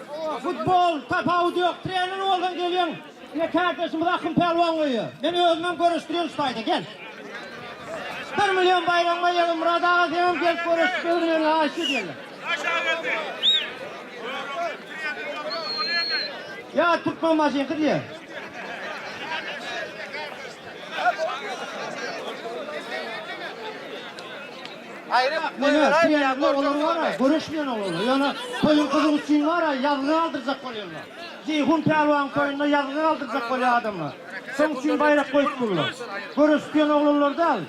Futbol tapawudy ýok. Trener bolsaň gelýäň. Ine kärdeşimiz Akym pälwan goýýar. Men özümem göreşdirýän şu taýda. Gel. Bir million baýragyň bar Ýegenmyrat aga seňem gelip göreşip bermegini haýyş edýärler. Ýa Türkmenbaşyňky diýýär. Mene trenerler olar bar-a, göreşmeýän oglanlar. Ýöne toýuň gyzygy üçin bar-a, ýazgy galdyrjak bolýarlar. Jeýhun pälwanyň toýunda ýazgy galdyrjak bolýar adamlar. Şoň üçin baýrak goýup durlar. Göreşýän oglanlar däl.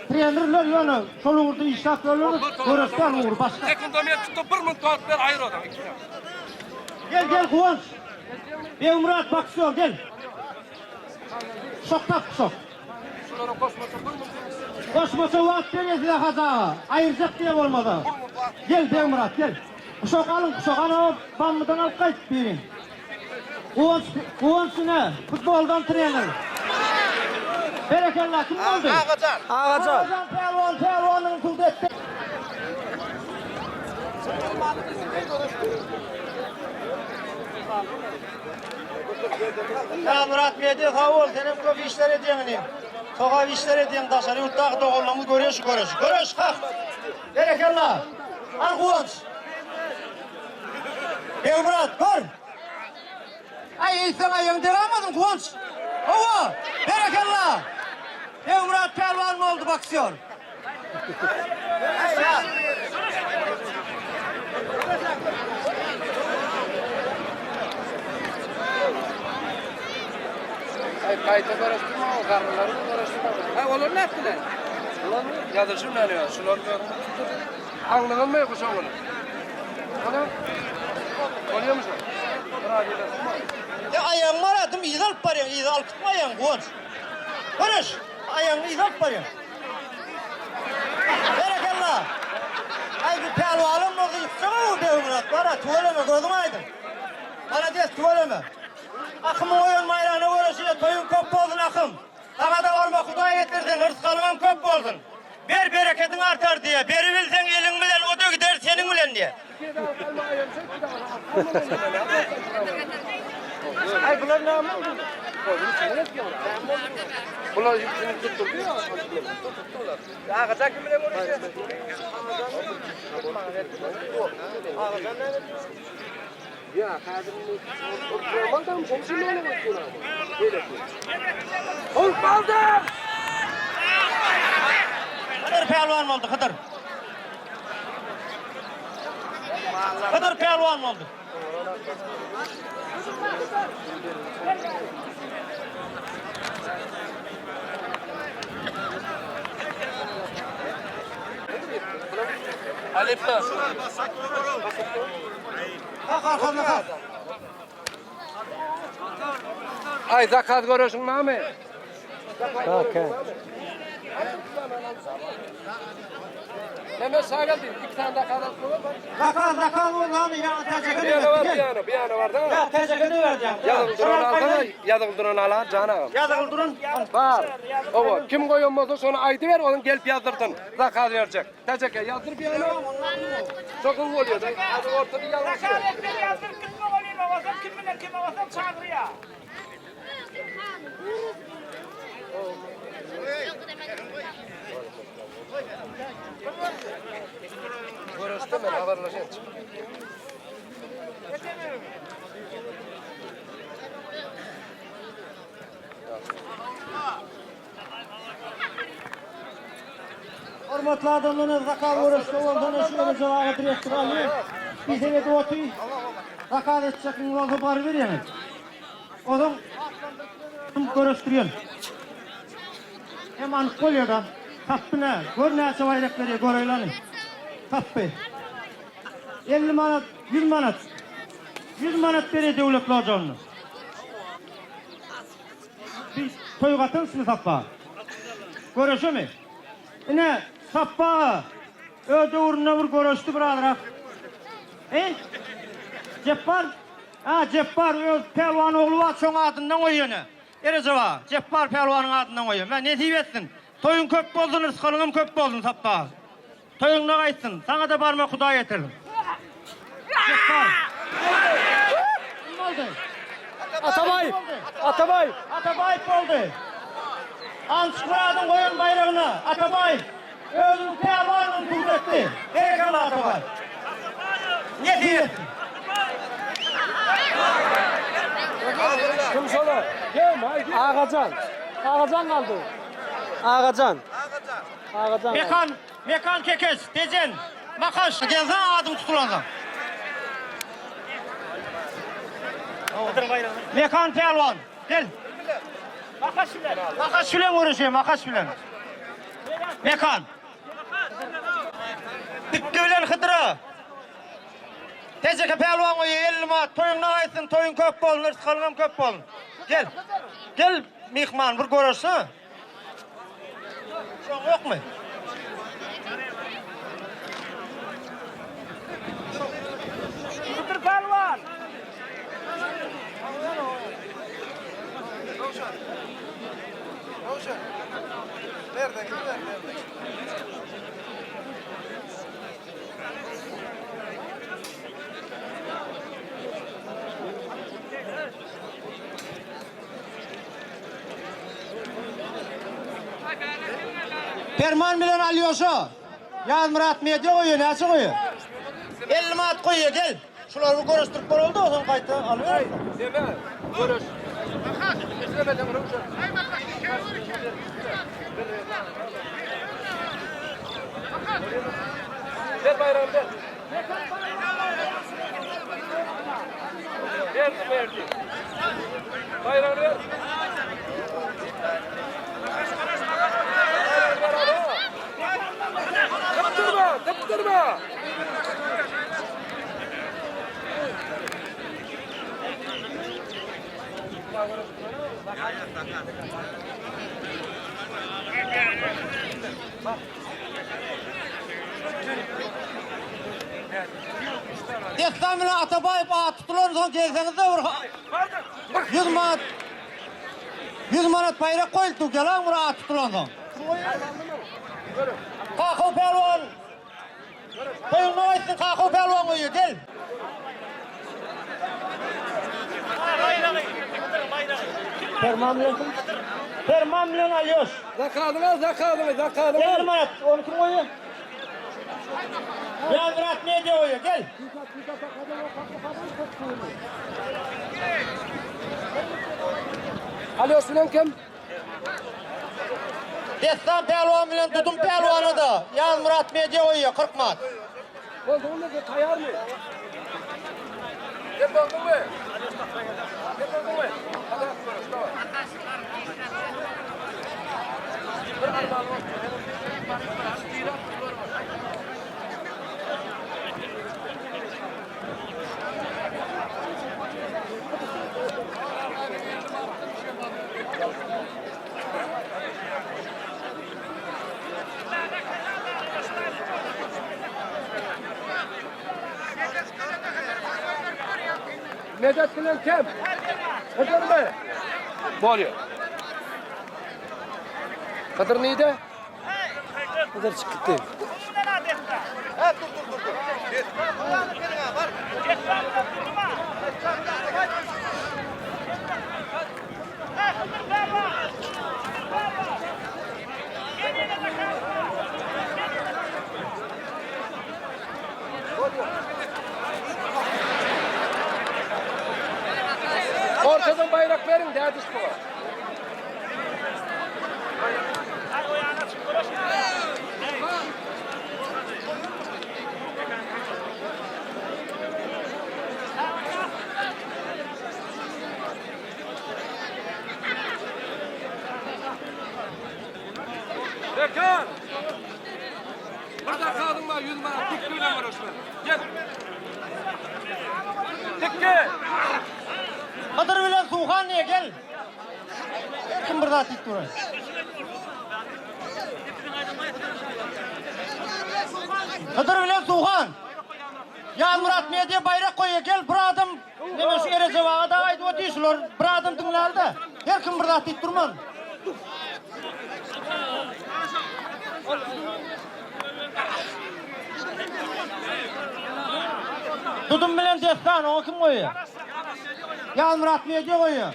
Trenerler ýöne şol ugurda işläp ýörler, göreş däl ugry başga. Sekundomer tutdy, bir minut wagt ber, aýyr odan. Gel, gel Guwanç. Begmyrat boksýor gel. Şok tap şok. Şulara goşmaça bir minut. Goşmaça wagt berýär size Hajy aga. Aýyrjak diýe bolmasa. Gel Begmyrat gel. Guşak alyň guşak ana o Bambydan alyp gaýt birin. Guwanç Guwanç ine futboldan trener. Berekella kim boldy? Agajan. Agajan. Agajan pälwan pälwanyny subut etdi. Şamyrat media sag bol senem köp işler edýäň inim. Sogap işler edýäň daşary ýurtdaky doganlarymyz görýär şu göreşi. Göreş hak. Berekella. Al Guwanç. Begmyrat gör. Aý eýtseň aýagyň derammadyň Guwanç. Hawa. Berekella. Begmyrat pälwan boldy boksýor. Gaýta göreşdirme, o garrylary da göreşdirme. Ha, olar ne etdiler? Olar ýazyşym näme ýa? Şular aňlygymy guşagyny. Ana. Bolýarmy şu? Ya aýagyň bar adym yza alyp barýaň, yza alyp gitme aýagyňy Guwanç. Göreş! Aýagyňy yza alyp barýaň. Berekella! Aý bu pälwanam bolsa ýykjag-ow Begmyrat bar-a, tüweleme, gözüň aýdyň. Malades, tüweleme. Akymyň goýan baýragyna göreşiňe toýuň köp bolsun Akym. Saňa-da hormat Hudaý getirsin, rysgalyňam köp bolsun. Ber, berekediň artar diýýä. Beribilseň eliň bilen, o-da gider seniň bilen diýýä. Aý bular näme boldy? Bular ýüküni tutdurdy ýa. Tutdular. Agajan kim bilen görüşýär? Agajan näme? Ýa, häzir Normaldan şoň üçin näme bolýar? Beýle. Hol baldy! Hydyr pälwan boldy, Hydyr. Hydyr pälwan boldy. Halypa. Kalk arkamda kalk. Ay zakaz görüşün mami. Okey. Mehmet sağ geldi. İki tane daha kadar var. Zakaz zakaz boldy hany ýaňy täjekini Bir yana var, bir gel. yana, bir yana var değil mi? Ýa täjekini bereceğim. Yazılı duran alsana, yazılı duran alan can ağam. Ýazygyl durun. Var. Ova, kim koyulmasa sonra aydı ver, onun gelip yazdırdın. Zakaz verecek. Teceke yazdır bir yana. Çok iyi oluyor. Hadi ortada yanlış yok. Zakaretleri ýazdyrıp gitme olayım, olsa kim bilen kim olsa çağırıyor. Görüştüm ben haberleşeyim. Hormatly adamlar, zakaz görüşde bolsa şu ýere jogaby direktor alýar. Bir sebet oty zakaz etjek bolsa baryberýäňiz. Ozaň görüşdirýän. Hem anyk bolýar da. Tapdy nä? Gör näçe baýrak berýär, göreýlani. Tapdy. 50 manat, 100 manat. 100 manat berýär döwlet lojagyna. Bir toý gatyrsyny Sapba. Göreşemi? Ine, Sapba aga, öz döwründe bir göreşdi bir azrak. E? Jepbar? Ha, Jepbar öz pälwan ogly bar, şoň adyndan goý ýöne. Erejep aga, Jepbar pälwanyň adyndan goýýar. Mä nesip etsin. Toýuň köp bolsun, rysgalyňam köp bolsun Sapba aga. Toýuňda gaýtsyn. Saňa-da barmak Hudaý getirsin. Jepbar. Kim boldy? Atabaý! Atabaý! Atabaýew boldy. Ançmyradyň goýan baýragyna Atabaýew özüniň pälwanyny subut etdi. Berekella Atabaý. Nesip etsin. Kim şola? Kim? Haydi. Agajan. Agajan galdy. Agajan. Agajan. Mekan. Mekan Kekeç, Tejen, Makaş. Gelsene adyň tutulansoň. Mekan Pälwan, gel. Makaş bilen. Makaş bilen göreşeýin, Makaş bilen. Mekan. Dikki bilen Hydyra. Tejeke pälwan goýy 50 manat. Toýuň nagaýsyn, toýuň köp bolsun, yrsgalyňam köp bolsun. Gel. Gel myhman bir göreşse. Şoň ýokmy? Hydyr pälwan. Röwşen. Nereden gider? Nereden? Perman bilen Alýoşa. Ýazmyrat media goýýar, näçe goýýar? 50 manat goýýar, gel. Şulary bir görüşdirip boldy, soň gaýta alyber. Deme, görüş. İstemeden Röwşen. Ver bayrağını ver. Verdi verdi. Bayrağını ver. Tıptırma, tıptırma. Dessan bilen Atabaýew at tutulan soň gelseňizde bir 100 manat 100 manat baýrak goýuldy, gelen bir at tutulan soň. Kakow pälwan. Toýuň aýtsyn Kakow pälwan goýýar, gel. Perman bilen kim? Perman bilen Alýoş. Zakadyňy al, zakadyňy, zakadyňy al. 50 manat, onu kim goýýar? Ýazmyrat media goýýar, gel. Alýoş bilen kim? Dessan pälwan bilen Dudum pälwana da Ýazmyrat media goýýar 40 manat. Bolduň mu? Taýar mı? Sen boldun mu? Sen boldun mu? Hadi görüş, tamam. Bir arbalı var. Medet bilen kim? Hıdır mı? Bolýar. Hıdır neydi? Hıdır çıktı gitti. Ha dur dur dur dur. Kulağını verin ha var. Ortadan bayrak verin derdiş bu. Bekan! Burada kalın var, 100 manat. Dik böyle uğraşma. Gel. Dikki! Hydyr bilen Suhan diye gel. Kim bir zat diýip durar? Hydyr bilen Suhan. Ýazmyrat media baýrak goýýar, gel bir adam neme şu Erejep aga da aýdyp otyr şular bir adam diňläli-de. Her kim bir zat diýip durman. Dudum bilen Dessan, oňa kim goýýar? Ýazmyrat media goýýar.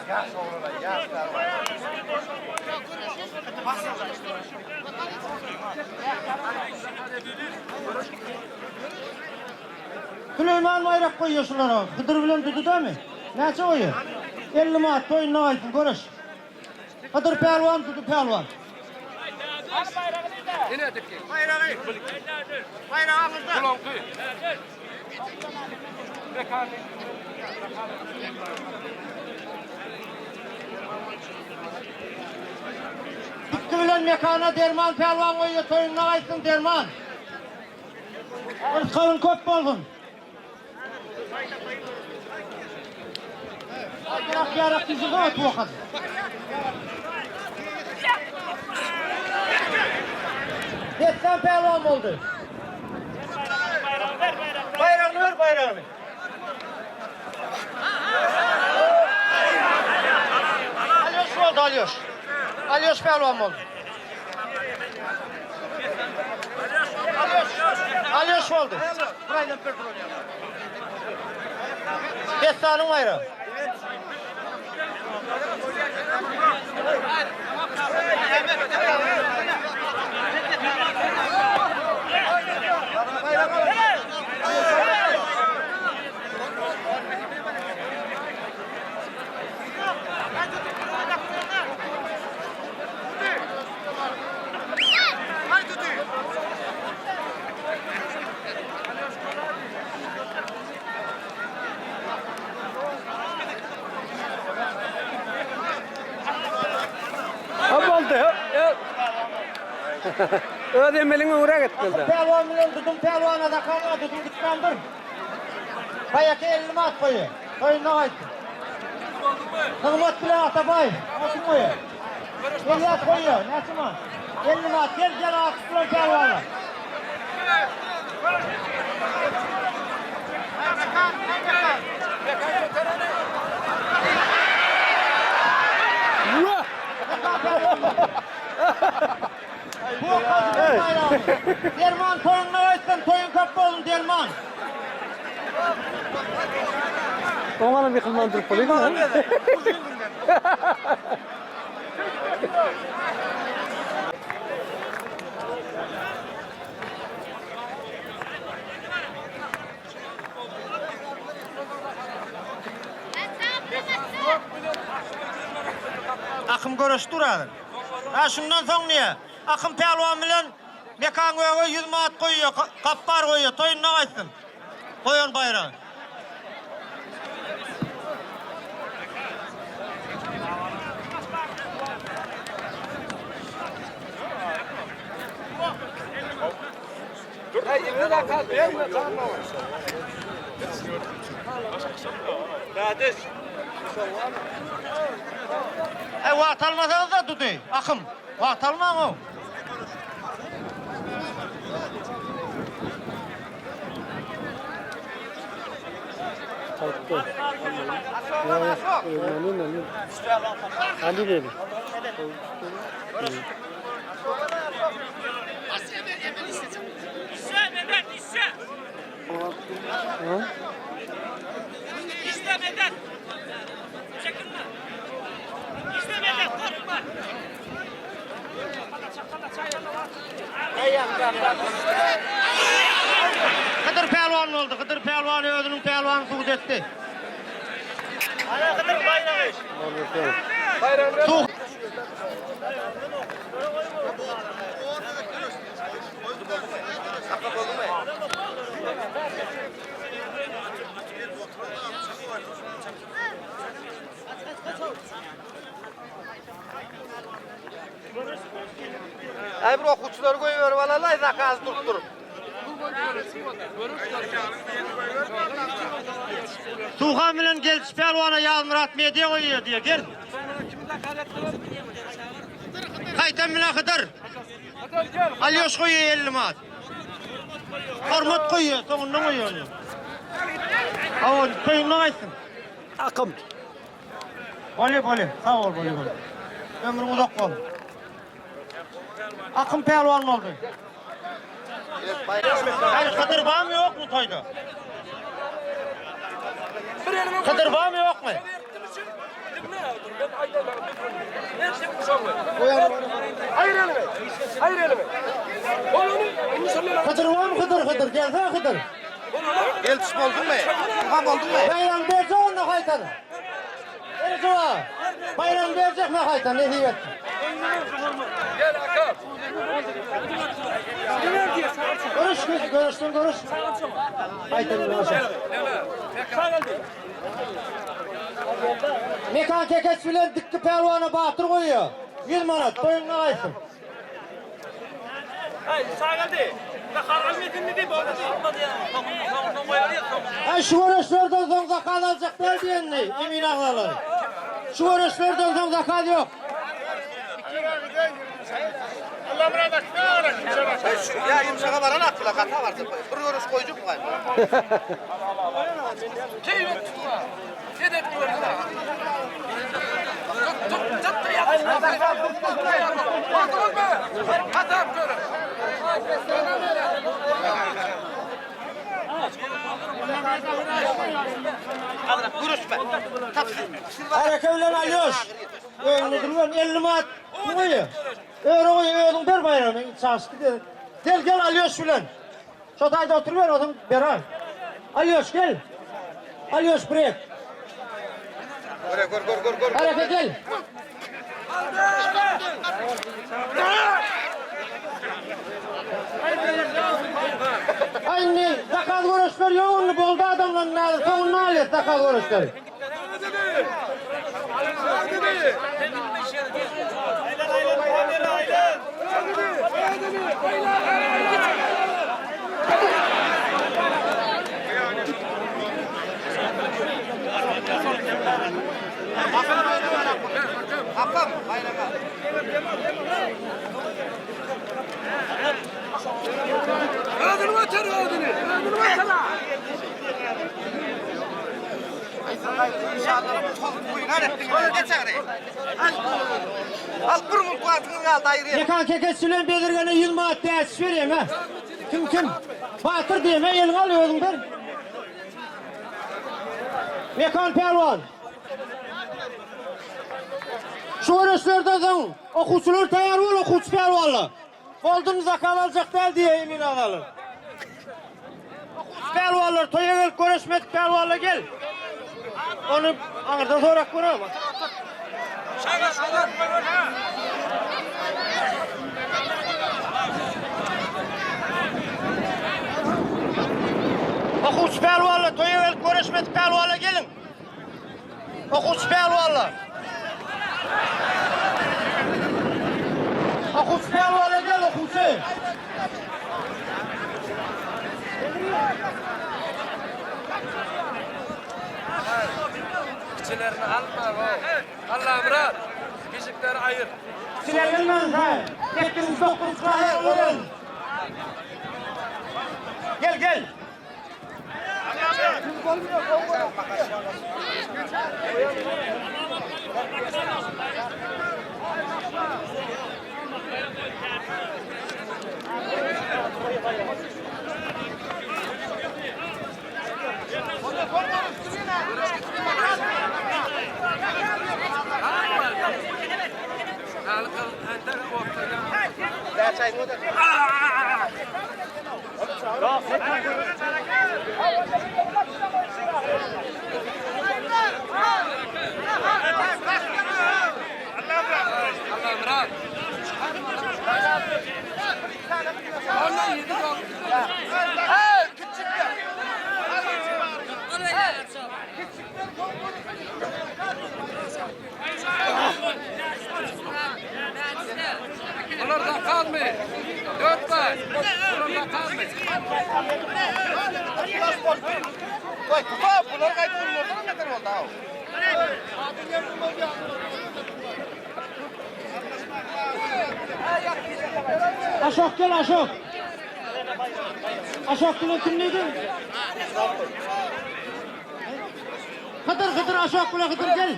Yaş oğluna yaş var. Süleýman baýrak goýýar şulara. Hydyr bilen Dudy dämi? Näçe goýýar? 50 manat toýunda gaýtsyn, göreş. Hydyr pälwan, Dudy pälwan. Baýragy. Baýragy aňyrda. Dikki bilen mekana Derman pälwan goýýar, toýunda gaýtsyn Derman. Yrsgalyň köp bolsun. Ýarak ýarak diýse zat wakat. Dessan pälwan boldy. Baýragyny ber baýragyny. Alýoş boldy Alýoş. Alýoş pälwan boldy. Alýoş boldy. Dessanyň baýragy. Ha boldy. Öz emeliňi öwrek etmeli. Pälwan bilen Dudum pälwana zakaz Dudum gitmändir. Baýaky 50 manat goýy. Toýuna gaýtdy. Nygmat bilen Atabaý. Näçe goýy? Elýas goýy. Näçe manat? 50 manat. Gel gel Akyp bilen pälwana. Bu kazynyň baýragy. Derman toýuňda gaýtsyn, toýuň köp bolsun Derman. Oňanam ýykylman durup bolýar. Akym göreş dur häzir. Ha şundan soň niýe? Akym pälwan bilen Mekan göge 100 manat goýýar, gapbar goýýar, toýunda gaýtsyn. Goýan baýragy. Ey wagt almasaňyz da Dudy, Akym. Wagt almaň-ow. Kalkdy. Ali dedi. İşe medet işe. Ha? İşte medet. Çekinme. İşte medet korkma. Hydyr pälwan boldy. Hydyr pälwan özüniň pälwany subut etdi. Suw. Ay bir okuwçylary goýberip alalay zakaz durup durup. Suhan bilen Geldiş pälwana Ýazmyrat media goýýar diýe. Gel. Gaýtam bilen Hydyr. Alýoş goýýar 50 manat. Hormat goýýar, soňundan goýýar. Hawa, toýundan gaýtsyn. Akym. Bolýa, bolýa. Sag bol, bolýa, bolýa. Ömrüň uzak bolsun. Akym pälwan boldy. Hayır, Hydyr barmy ýokmy toýda? Hydyr barmy ýokmy? Guşaňy. Aýyr eliňi. Aýyr eliňi. Ol ony indi şol ýere. Hydyr barmy Hydyr Hydyr gelsene Hydyr. Gel tuş bolduňmy? Tamam bolduňmy? Baýram berjek onda haýtan. Berjek ha. Baýram berjek ne haýtan nesip etsin. Gel aka. Görüş görüşden görüş. Haýtan görüş. Mekan kekeç bilen dikki pälwana batyr goýýar. 100 manat toýuňda gaýtsyn. Aý şu göreşlerden soň zakaz aljak däl diýenini emin agzalar. Şu göreşlerden soň zakaz ýok. Ya yumşaga baran akla gata barjak. Bir görüş goýjak gaý. Keýwet tutma. Sedet gördün. Tut tut tut ya. Bolduňyzmy? Hatap görün. Görüşme. Hareke bilen alýoş. Öňünde durgan 50 manat goýy. Öre goý özüň ber baýragyny çaşdy dedi. Gel gel alýoş bilen. Şo taýda oturyber özüň berer. Alýoş gel. Alýoş brek. Gör gör gör gör gör. Hareke gel. Aynı zakaz görüşler yoğunlu boldu adamların nerede sonunu alıyor zakaz görüşleri. Apam bayraga. Özünü öter özünü. Özünü öter. İnşallah toz boyuna ettin. Geç ağrı. Al. Al bir mul atyňyz galdy aýry. Mekan kekeç bilen belirgene 100 manat däş vereyim ha. Kim kim? Batır diyeme elin al özün ber. Mekan pehliwan. Şu görüşlerden soň okuwçylar taýýar bol okuwçy pehliwanlar. Boldum zakal aljak däl diýe emin agalar. Okuwçy pehliwanlar toýa gelip görüşmedik pehliwanlar gel. Onu aňyrdan sorak görem. Okuwçy pehliwanlar toýa gelip görüşmedik pehliwanlar gelin. Okuwçy pehliwanlar. Okuwçy pehliwanlar gel okuwçy. Kiçilerini alma. Allah murat. Küçükleri ayır. Silerlenmez ha. Tekbirini sokturup çıkarın. Gel gel. Allah murat. Allah yedi kaldı. Bunlar da kalmıyor. Dört var. Bunlar da kalmıyor. Koy, tutup bunlar gaýdyp bunlardan neler boldy ha? Aşok gel Aşok. Aşok bilen kim neydi? Hıdır Hıdır Aşok bilen Hıdır gel.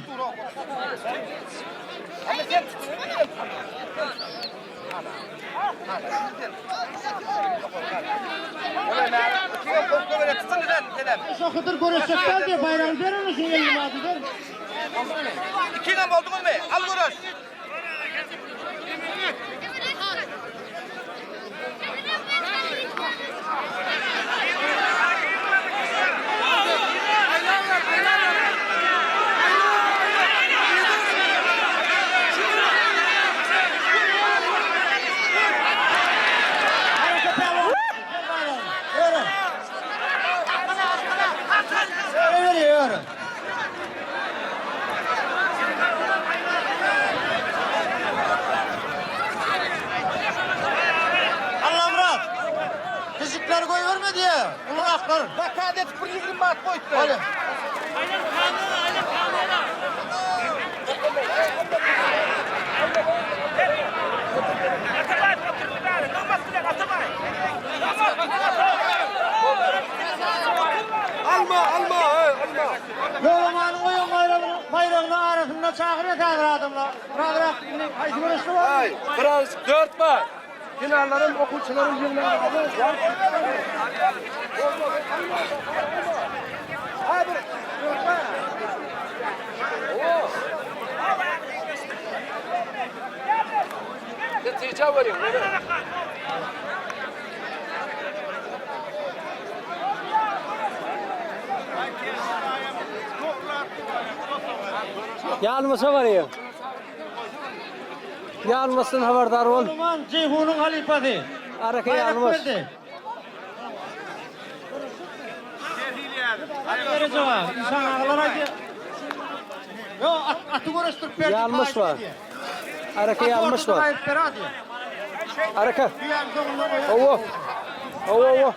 Aşok Hıdır görüşecekler diye bayrağını ver onu şu elini adıdan. İkiyle bolduňyzmy? Al görüş. Araka pälwan. Gel baýragyny. Ýöre. Ýöre beri, ýöre. Allamyrat. Pişikleri goýberme diýe. Uluraklar. Zakaz edip bir 20 manat goýupdy. Hadi. Atabaý otur bäri. Nygmat bilen Atabaý. Alma, alma, hey, alma. Ýolamanyň oýun baýragyny, baýragyny arasynda çagyrýar häzir adamlar. Birazrak indi haýsy göreşde bar? Hey, biraz dört var. Finallaryň okuwçylaryň ýygnagy. Netije veriň. Ýalmasa barýar. Ýalmasdan habardar bol. Ýolaman Jeýhunyň halypasy. Araka Baýrak ýalmas. berdi. Bereje bar. Işan agalar aýdýar. Ýo, at, aty göreşdirip berdi. Ýalmyş bar. Araka ýalmyş bar. Aýyp ber ady. Araka. Düýäň soňunda goýar. Owo. Owo, owo.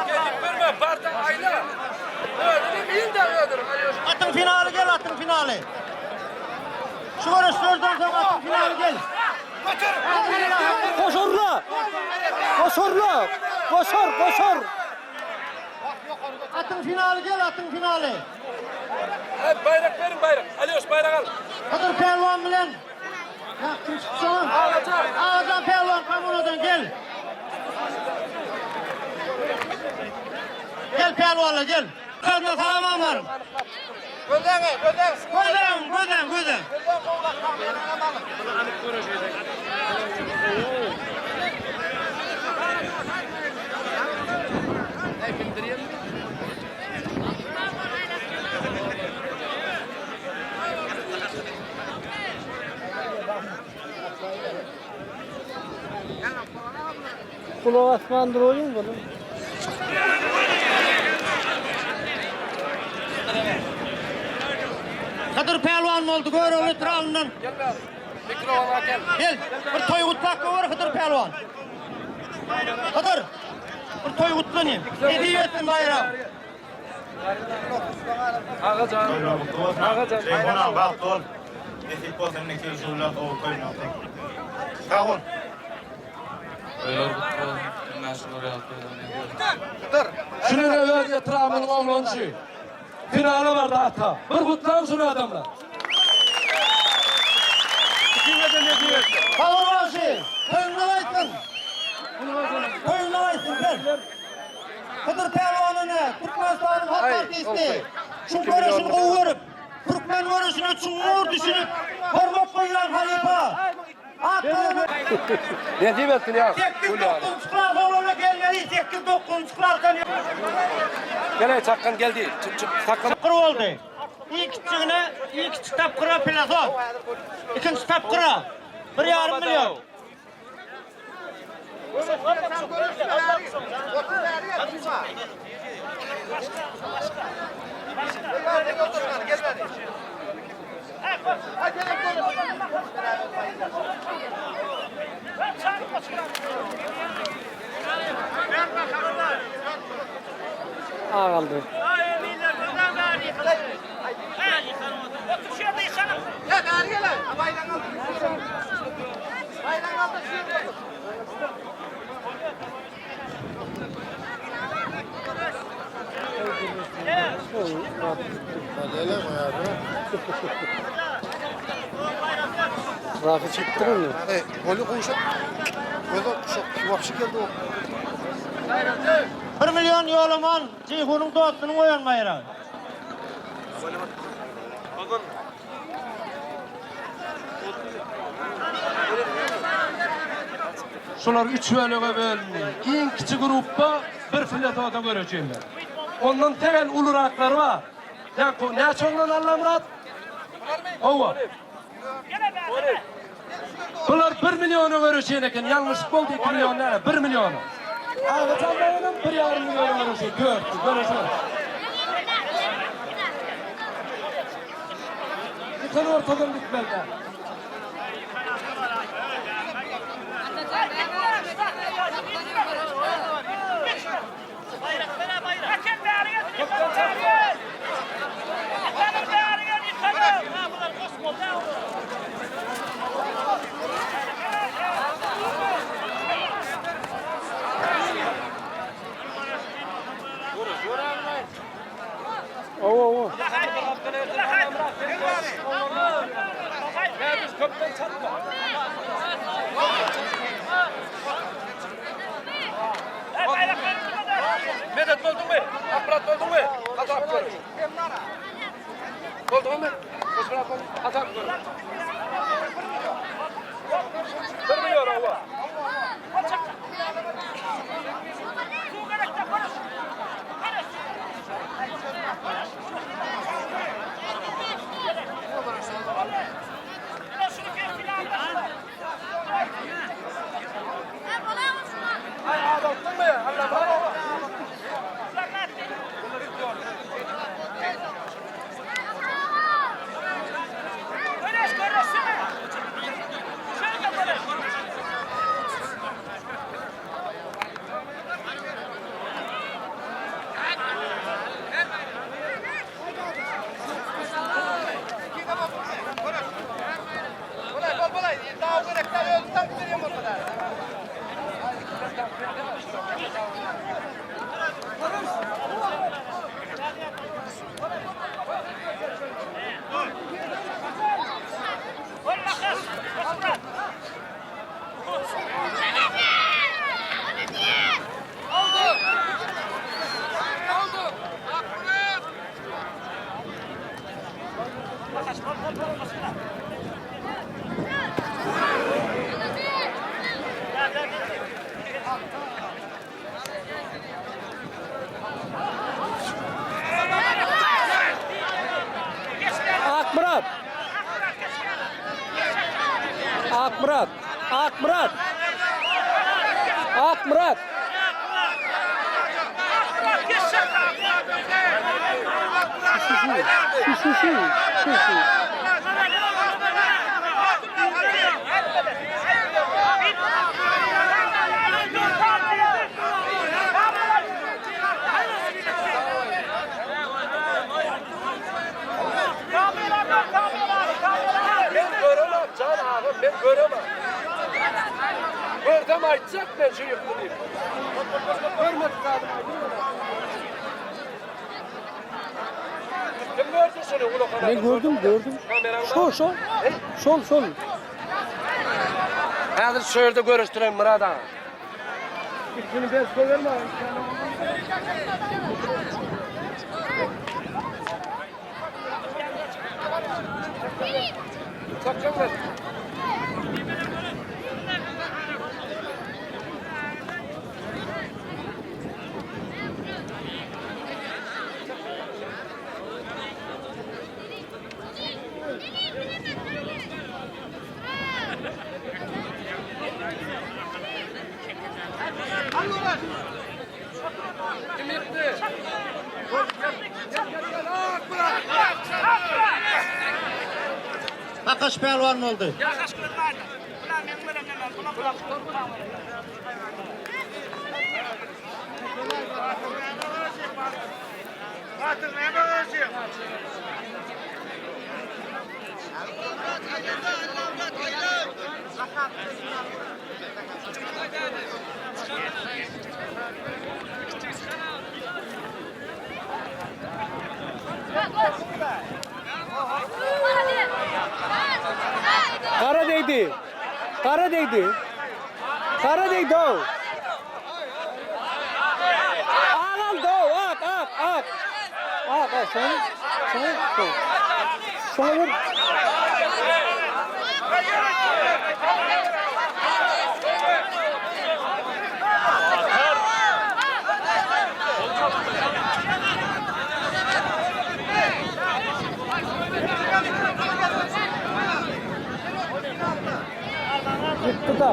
Gelip verme, barda ayla. Öldürüm, yiyin de öldürüm. Atyň finaly gel, atyň finaly. Şu göreşlerden soň atyň finaly gel. Goşarla. Goşarla. Goşar, goşar. Atyň finaly gel, atyň finaly. Hey, bayrak verin bayrak. Aliyoş bayrak al. Hydyr Pälwan bilen Ya kim çyksa? Ağacan. Ağacan Pälwan kommunadan gel. Gel Pälwanla gel. Kazma salamam var. Gözleňe, gözleň. Gözem, gözem, gözem. Gözleň gowlak kamerany alyň. Kulak asmandyr oýun bunu. Hydyr Pälwan boldy, Görogly etrabyndan. Gel be. Mikrofona gel. Gel, bir toý gutlap gower Hydyr Pälwan. Hydyr, bir toý gutlanayım. Nesip etsin bayram. Ağacan. Ağacan. Ceyhun bagt ol. Nesip bolsa indiki şular gowy toýuna. Sag bol. Şunu öz etrabının oğlançı. Finale vardı ata. Bir kutlan şunu adamlar. Power bagşy, toýuňdan aýtsyn. Toýuňdan aýtsyn gel. Hydyr Pälwanyny Türkmenistanyň halk artisti. Şu göreşini gowy görüp, türkmen göreşine çuňňur düşünip, hormat goýýan halypa. At gazanan Nesip etsin ya. 8-9 klas oglana gelmeli, 8-9 klasdan Gel hey, çakkan geldi. Çık çık saklan. Tapgyr boldy. Ilk kiçigine, ilk kiçi tapgyra filosof. Ikinji tapgyra 1,5 million. Agaldy. Otur şu ýerde ýykalyň. Ya bäri gel. Bayraň al. Bayraň al da şu ýerde otur. Raky çekdir onu. Golü kuşak. Gözü kuşak. Vapşi geldi o. 1 million ýolaman Jeýhunyň dostunyň oýan baýragy. Şular üç bölege bölündi. Iň kiçi gruppa bir filetoda görejeýler. Ondan tegel uluraklary bar. Ýa näçe oglan Allamyrat? Hawa. Bular bir milliona göreşen eken, ýalňyşyk boldy 2 million däl, 1 milliona. Agajan daýynyň 1,5 milliona göreşen, dörtli göreşen. Ýykan ortadan gitmeli däl. Medet bolduňmy? Akmyrat bolduňmy? Hasap gör. Bolduňmy? Akmyrat bolduň. Hasap gör. Bir milyon owa. Akmyrat. Akmyrat. Akmyrat. Akmyrat. Şu şu şu. Şu şu. Men göremem jan agam, men göremem. Görsem aýtjak men şu ýykdy diýip. Görmedik zadym aýdylmaýar. Kim gördü şuny ulakana? Men gördüm, gördüm. Şol, şol. Şol, şol. Häzir şu ýerde görüşdireýin Myrat aga. Ikisini bes goýberme. Çakjak ben. Kim ýykdy? Bakaş pälwan boldy. Gara degdi. Gara degdi. Gara degdi-ow. Agaldy-ow, ak, ak, ak. Ak, ak, şoň, şoň, şoň. Şoňa ber. Ýykdy-da.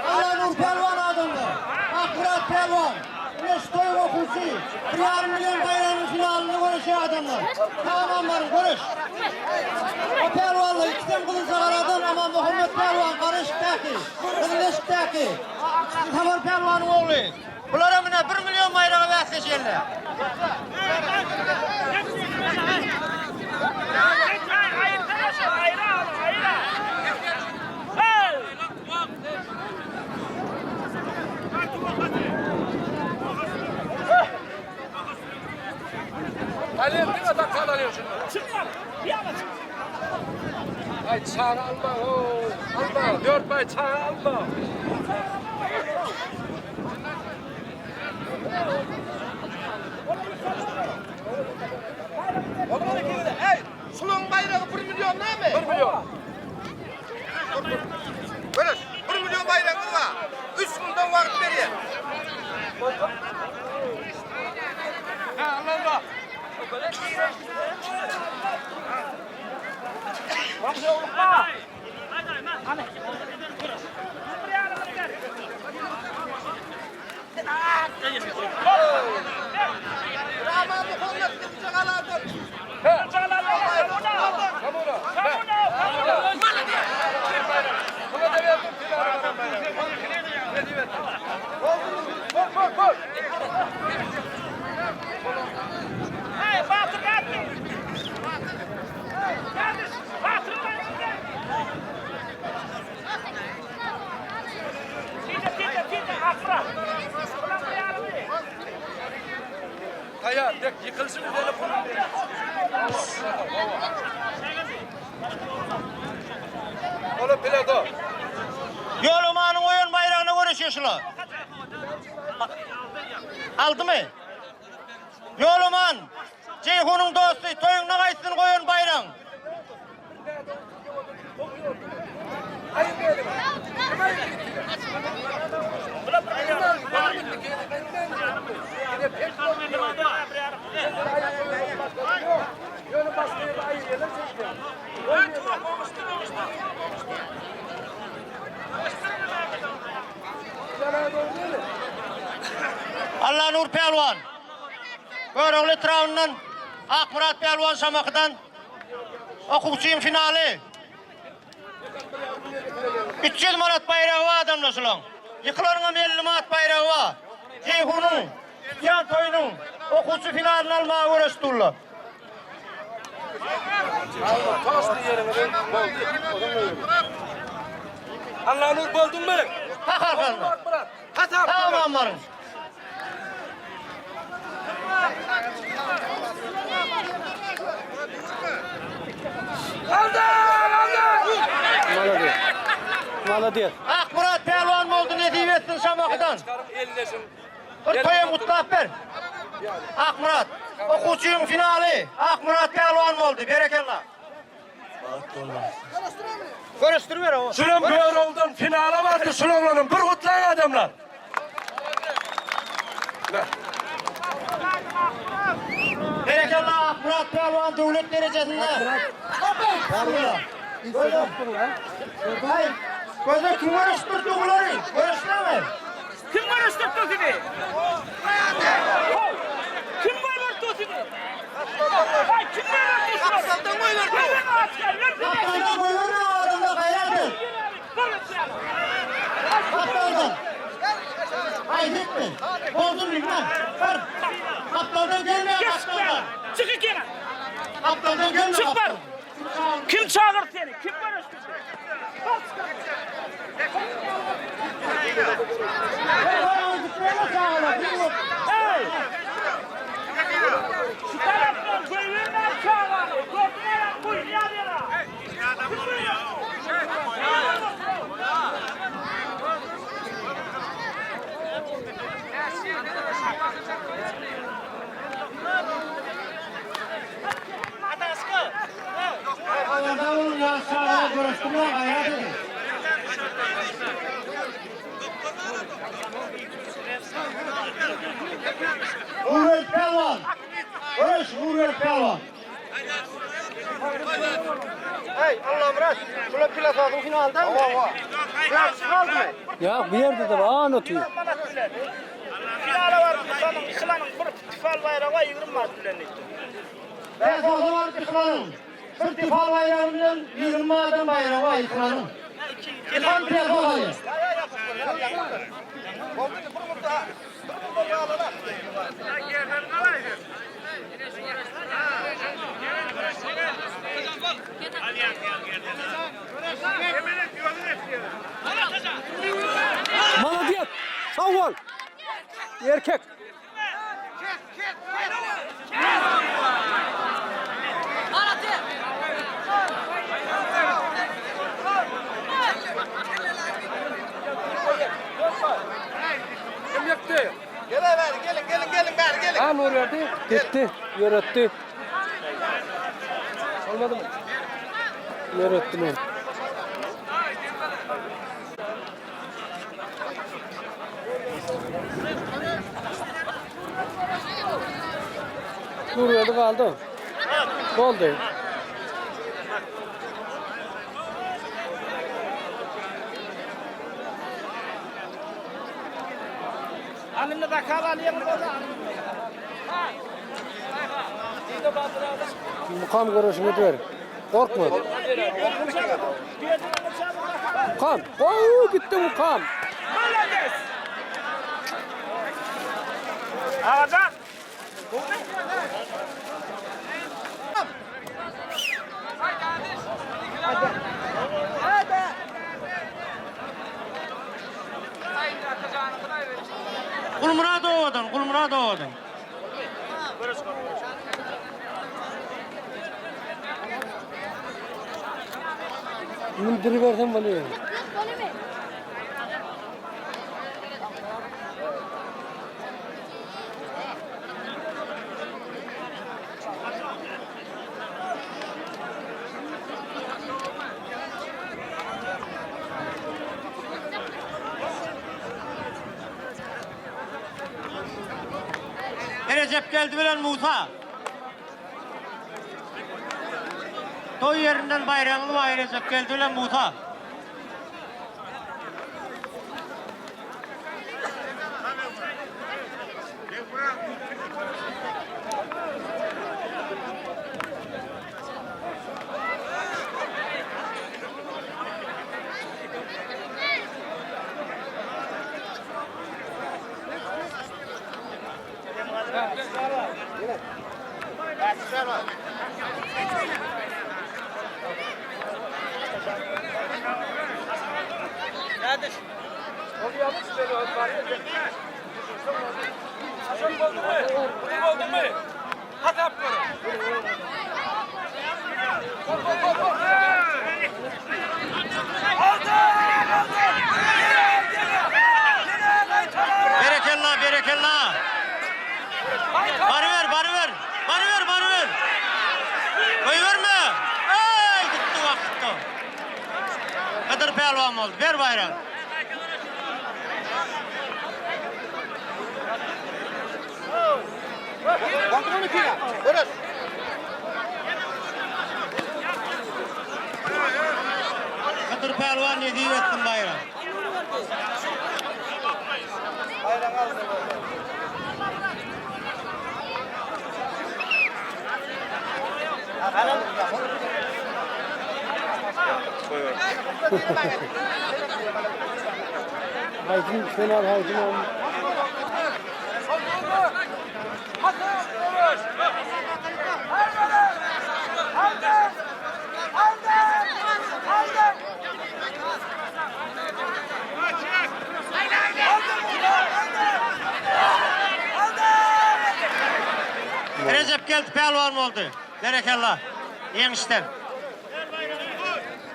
Allanur Pälwan adamlar. Akmyrat Pälwan. Ine şu toýuň okuwçy. Bir ýarym million baýragynyň finalynda göreşýär adamlar. Tamam baryň göreş. O pälwanlar ikisem Gyzylçagaladan Amanmuhammet Pälwan Garaşykdaky, Gyzyleşikdäki. Ikisi Sapar Pälwanyň ogly. Bulara mine bir million baýraga bäsleşerler. Alýan diňe dakal alýan şunda. Ay çaga alma ho, alma. Dört bay çaga alma. Ey, şulaň baýragy 1 million näme? 1 million. Görüş, 1 million baýragyňyz bar. 3 günden wagt berýär. Ha, Allah. Rahman Muhammed Kızılcakaladan. Kamuna. Buna da verdim. Bol, bol, bol. Taýar, dek ýykylşyn üzerine pul. Ola plato. Ýolamanyň oýun baýragyna göreşýär şular. Aldymy? Ýolaman, Jeýhunyň dosty, toýuňda gaýtsyn goýan baýragyň. Allanur Pälwan. Görogly etrabyndan Akmyrat Pälwan Şamahydan okuwçyň finaly. 300 manat baýragy bar adamlar şulaň. Ýykylanyňam 50 manat baýragy bar. Jeýhunyň tutýan toýunyň okuwçy finalyny almaga göreş durlar. Allanur bolduňmy? Hak arkaňda. Tamam baryň. Malades. Malades. Akmyrat pälwan boldy nesip etsin Şamahydan. Bir toýam gutlap ber. Akmyrat, okuwçyň finaly Akmyrat pälwan boldy. Berekella. Görüşdiriber o. Şulam Görogludan finala bardy şul oglanyň. Bir gutlaň adamlar. Berekella Akmyrat pälwan döwlet derejesinde. Göze. Göze kim görüşdürdi bulary? Görüşdürme. Kim görüşdürdi sizi? Kim goýberdi sizi? Ay kim goýberdi sizi? Kapsaldan goýberdi. Kapsaldan goýberme adamda gaýrat et. Kapsaldan. Ay gitme. Bozdun gitme. Bar. Kapsaldan gelme kapsaldan. Çık ikene. Kapsaldan gelme. Çık bar. Kim çağırdı seni? Kim görüştürdü? Hey! Şu taraftan goýberme çağırdı. Gördüler goýýar ýa. Adamda bunun yaşlarına görüştürme gayret edin. Nurel Pelvan. Görüş Nurel Pelvan. Hey Allamyrat, şular pilasazın finalda mı? Pilas kaldı mı? Ya bu yerde de var anlatıyor. Finala var. Yıkanın, yıkılanın bir tifal bayrağı var, 20 manat bilen etdi. Ben o zaman yıkılanın. Bir tifal bayrağı bilen 20 adam bayrağı var yıkılanın. Yıkan pilasaz alıyor. Молодец! Sağ ol! Erkek! Kim yaptı? Gel beri gelin gelin gelin beri gelin. Ha Nur verdi. Gitti. Yürüttü. Olmadı mı? Yürüttü mü? Nur verdi kaldı. Oldu. Alnını da kal alayım orada. Mukam görüşünü ver. Korkma. Mukam. Oo gitti mukam. Молодец! Ağaca. Gulmurat owadan, Gulmurat owadan. Mündürü versen bana. ya. Recep geldi bilen Musa. Toy yerinden bayramlı var Recep geldi bilen Musa. Berekella, berekella. Barıver, barıver. Barıver, barıver. Koyuverme. Ey gitti vakit. Kadir pehlivan oldu. Ver bayrağı. Oldu mu final? Görüş. Nesip etsin baýrak. Haýsyn sen al haýsyn al. Rejep geldi pälwan boldy. Berekella. Ýeňişden.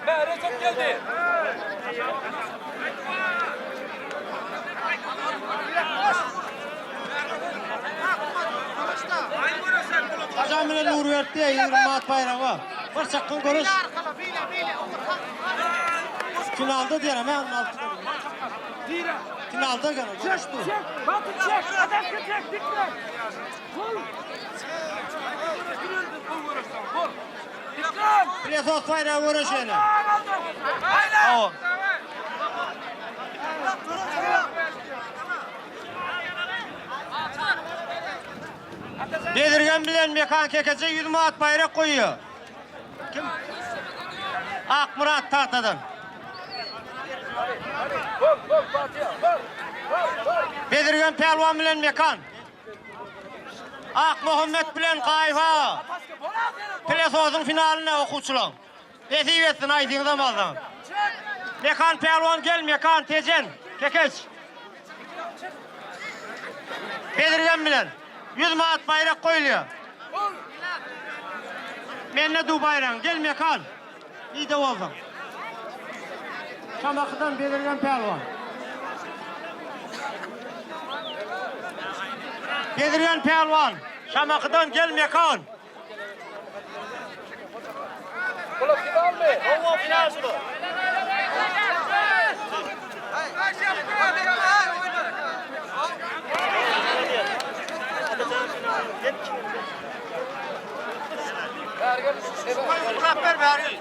Recep geldi. Hajan bilen Nurberdi 20 manat baýraga. Bir çakgyn göreş. Finalda diýerim, ha, Finalda gene. Çek, çek, Batı çek, adam çek, dikkat. Vur. Dikkat. Presos baýragy göreşeni. Aynen. Bezirgen bilen Mekan Kekeje 100 manat baýrak goýýar. Kim? Akmyrat Tagtadan. Bezirgen pälwan bilen Mekan. Akmuhammet bilen Gaýyba. Plesozyň finalyna okuwçylaň. Nesip etsin aýdyňyzam alsaň. Mekan pälwan gel Mekan Tejen Kekeç. Bezirgen bilen 100 manat baýrak goýulýar. Mende du baýragyň gel Mekan. Nide bolsaň. Şamahydan Bezirgen pälwan. Bezirgen pälwan. Şamahydan gel Mekan. Bular finalmy? Hawa final şular. Gutlap ber bäri.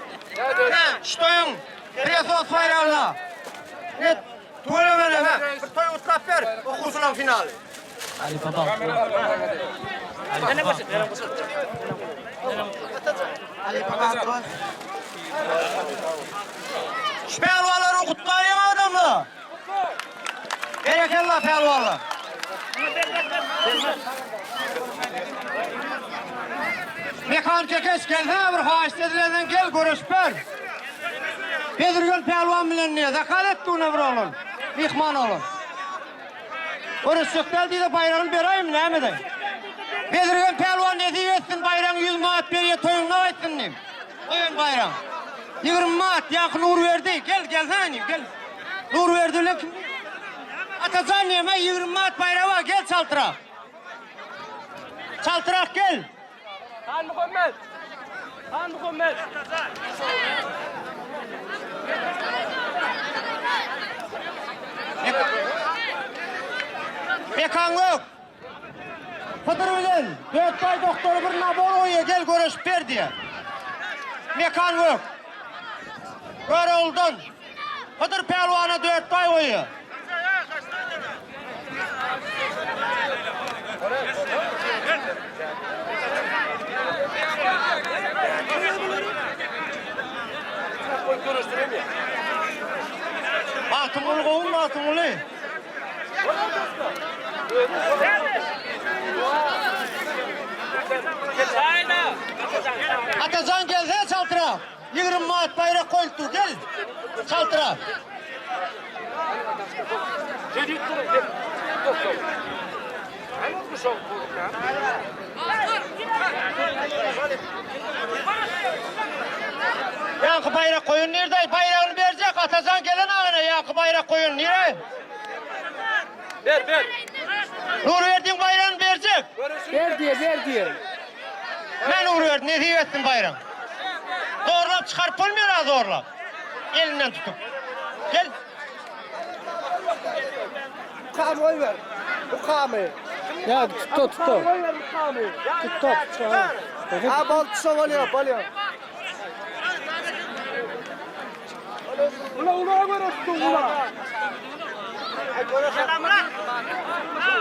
Ştoýuň Presos baýragyna. Net tüwelemene he. Bir toý gutlap ber. Okuwçylaryň finaly. Şu pälwanlary gutlaýaň adamlar. Berekella pälwanlar. Mekan Kekeç gelsene bir haýyşt edilenden gel göreşip ber. Bezirgen pälwan bilen diýe zakaz etdi una bir oglan. Myhman oglan. Göreşjek däl diýde baýragyny beräými näme edeýin. Bezirgen pälwan nesip etsin baýragyň 100 manat berýä toýuňda gaýtsyn diýim. Goýan baýragyň. 20 manat ýaňky Nurberdi gel gelsene inim gel. Nurberdi bilen kim? Atajan diýem 20 manat baýragy bar gel çaltrak. Çaltrak gel. Han Muhammed. Han Muhammed. Mekan gök. Hydyr bilen Dörtbaý doktory bir nabor goýýar, gel göreşip ber diýýär. Mekan gök. Görogludan Hydyr pälwana Dörtbaý goýýar. Magtymguly gowumy Magtymguly? Atajan gelsene çaltrak. 20 manat baýrak goýulupdyr gel. Çaltrak. Ýaňky baýrak goýun nirde? Baýragyny berjek Atajan gelen agana ýaňky baýrak goýun nire? Ber ber. Nurberdiň baýragyny berjek. Ber diýe, ber diýe. Men Nurberdi nesip etsin baýrak. Zorlap çykaryp bolmaýar ha zorlap. Elinden tutup. Gel. Ukamy goýber. Ukamy. Ya tut tut. Goýber ukamy. Tut tut. Ha bol tutsa bolýar, bolýar. Ula ula göreşdi ula.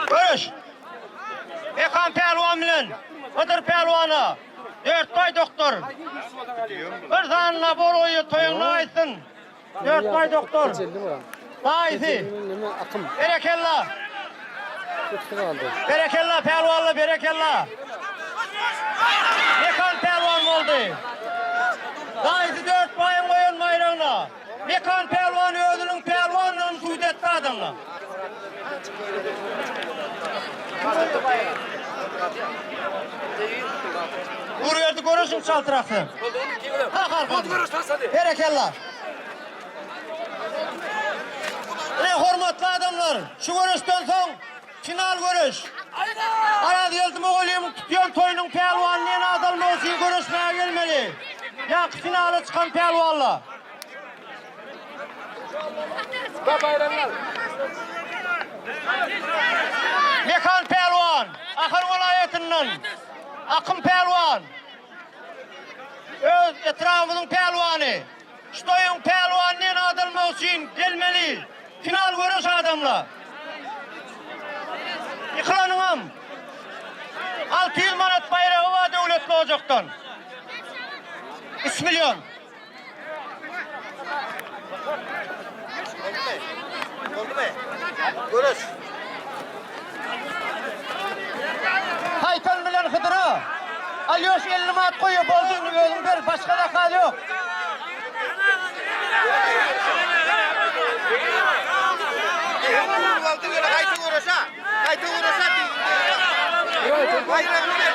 Göreş. Mekan pälwan bilen Hydyr pälwana Dörtbaý doktor. Bir sany nabor goýýa toýuňda aýtsyn. Dörtbaý doktor. Daýysy. Berekella. Berekella pälwanla berekella. Mekan pälwan boldy. Daýysy Dörtbaýyň goýan baýragyna. Mekan pälwan özüniň pälwandygyny subut etdi adamlar. Nurberdi göreşiň çaltrak sen. Berekella. Ine hormatly adamlar, şu göreşden soň final göreş. Arazgeldi mugallymyň tutýan toýunyň pälwany diýen at almak üçin göreşmäge gelmeli. Ýaňky finala çykan pälwanlar. Mekan pälwan, Ahal welaýatyndan Akym pälwan, öz etrabymyzyň pälwany, şu toýuň pälwany diýen at almak üçin gelmeli. Final göreş adamlar. Ýykylanyňam 600 manat baýragy bar döwletli ojakdan. 3 million. Boldumy? Göreş. Haýtan bilen Hydyra. Alýoş 50 manat goýa boldy indi özüň ber başga zakaz ýok. Boldy ýöne gaýta göreşe. Gaýta göreşe. Baýragyny ber.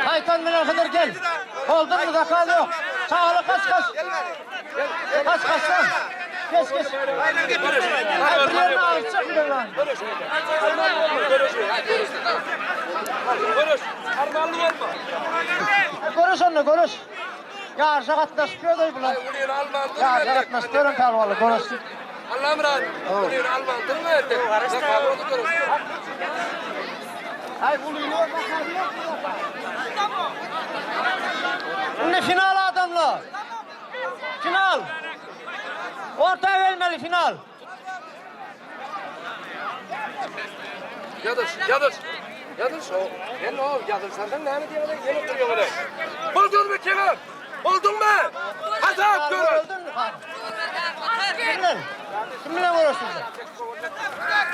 Haýtan bilen Hydyr gel. Boldumy zakaz ýok. Çagalar kaç kaç. Kaç kaç lan. Geç geç. Ay bir yerine alıp çık bir lan. Görüş. Armanlı olma. Görüş onunla görüş. Yarışa gatnaşyp ýördi bular. Ulyny almandyr. Yarışa gatnaşyp ýören pälwanlar görüş. Allamyrat. Ulyny almandyr mı ertek? Zakaz oldu görüş. Ay ulyny Indi final adamlar. Final. Orta gelmeli final. Yadır, yadır. Yadır şu. Gel o yadır senden ne diye öyle gelip duruyor öyle. Buldun mu Kenan? Buldun mu? Hazap görün. Öldün mü? Kimden? Kim bilen görüşsün?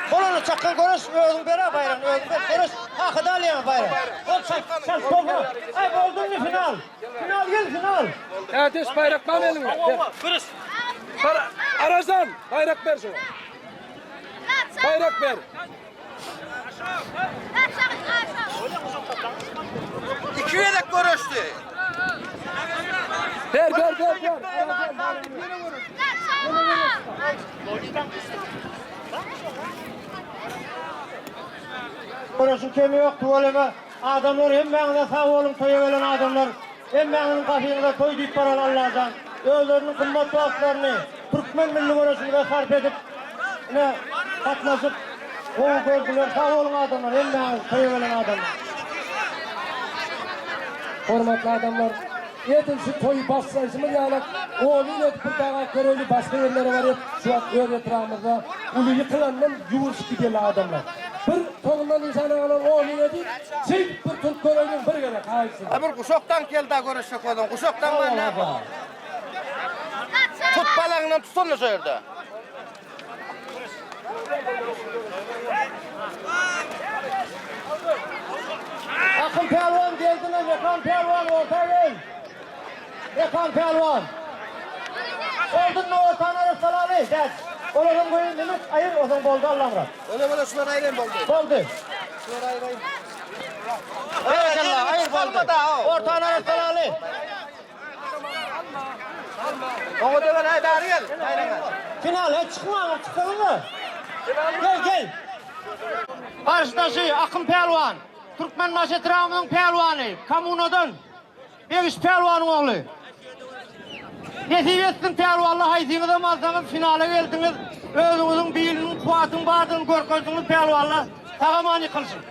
Kolunu çakıl görüş, özün bere bayram, özün ber, görüş. Hakıda alyan bayram. Ol çak, çak, bolma. Ay boldun mu final? Final gel final. Kardeş bayrak var mı elinde? Ver. Para, Arazan bayrak ver şuna. Bayrak ver. İki yedek göreşti. Ver ver ver ver. Görüşün kemi yok tuvaleme. Adamlar hemmäňize sag boluň toýa gelen adamlar. Hemmäňiziň gapyňyza toý diýip baran Allajan. Özleriniň gymmat wagtlaryny türkmen milli göreşimize sarp edip, ine gatnaşyp gowy gördüler. Sag boluň adamlar, hemmäňiz toýa gelen adamlar. Hormatly adamlar, edil şu toýy başlaýşymyz ýaly, omin edip bir daga göreli başga ýerlere baryp, şu wagt öz etrabymyzda uly ýykylandan ýuwuşyp gideli adamlar. Bir soňundan insan agalar omin edip, çeýdip bir turup göreliň bir gezek haýsy. Ha bir guşakdan gel da göreşek oldun. Guşakdan var ne? Tut balağından tutun şu yerde. Akın pälwan geldiler, Mekan pälwan orta gel. Mekan pälwan. Oldun mu ortanı arasalalı? Gel. Oların koyun demek ayır o zaman boldu Allah'ım. Öyle böyle şunları ayırayım oldu. Boldu. Şunları ayırayım. Berekella ayır boldu. Alma da o. Ortanı arasalalı. Ona da ben hay bari gel. Bayrağı al. Final hiç çıkma çıkalım mı? Gel gel. Karşıdaşı Akın Pälwan. Türkmen etrabının pälwany. Kommunadan. Begiş pälwanyň ogly. Nesip etsin pälwanlar haýsyňyzam alsaňyz finala geldiňiz. Özüňiziň biliniň kuwwatyň bardygyny görkezdiňiz pälwanlar. Sagaman ýykylşyn.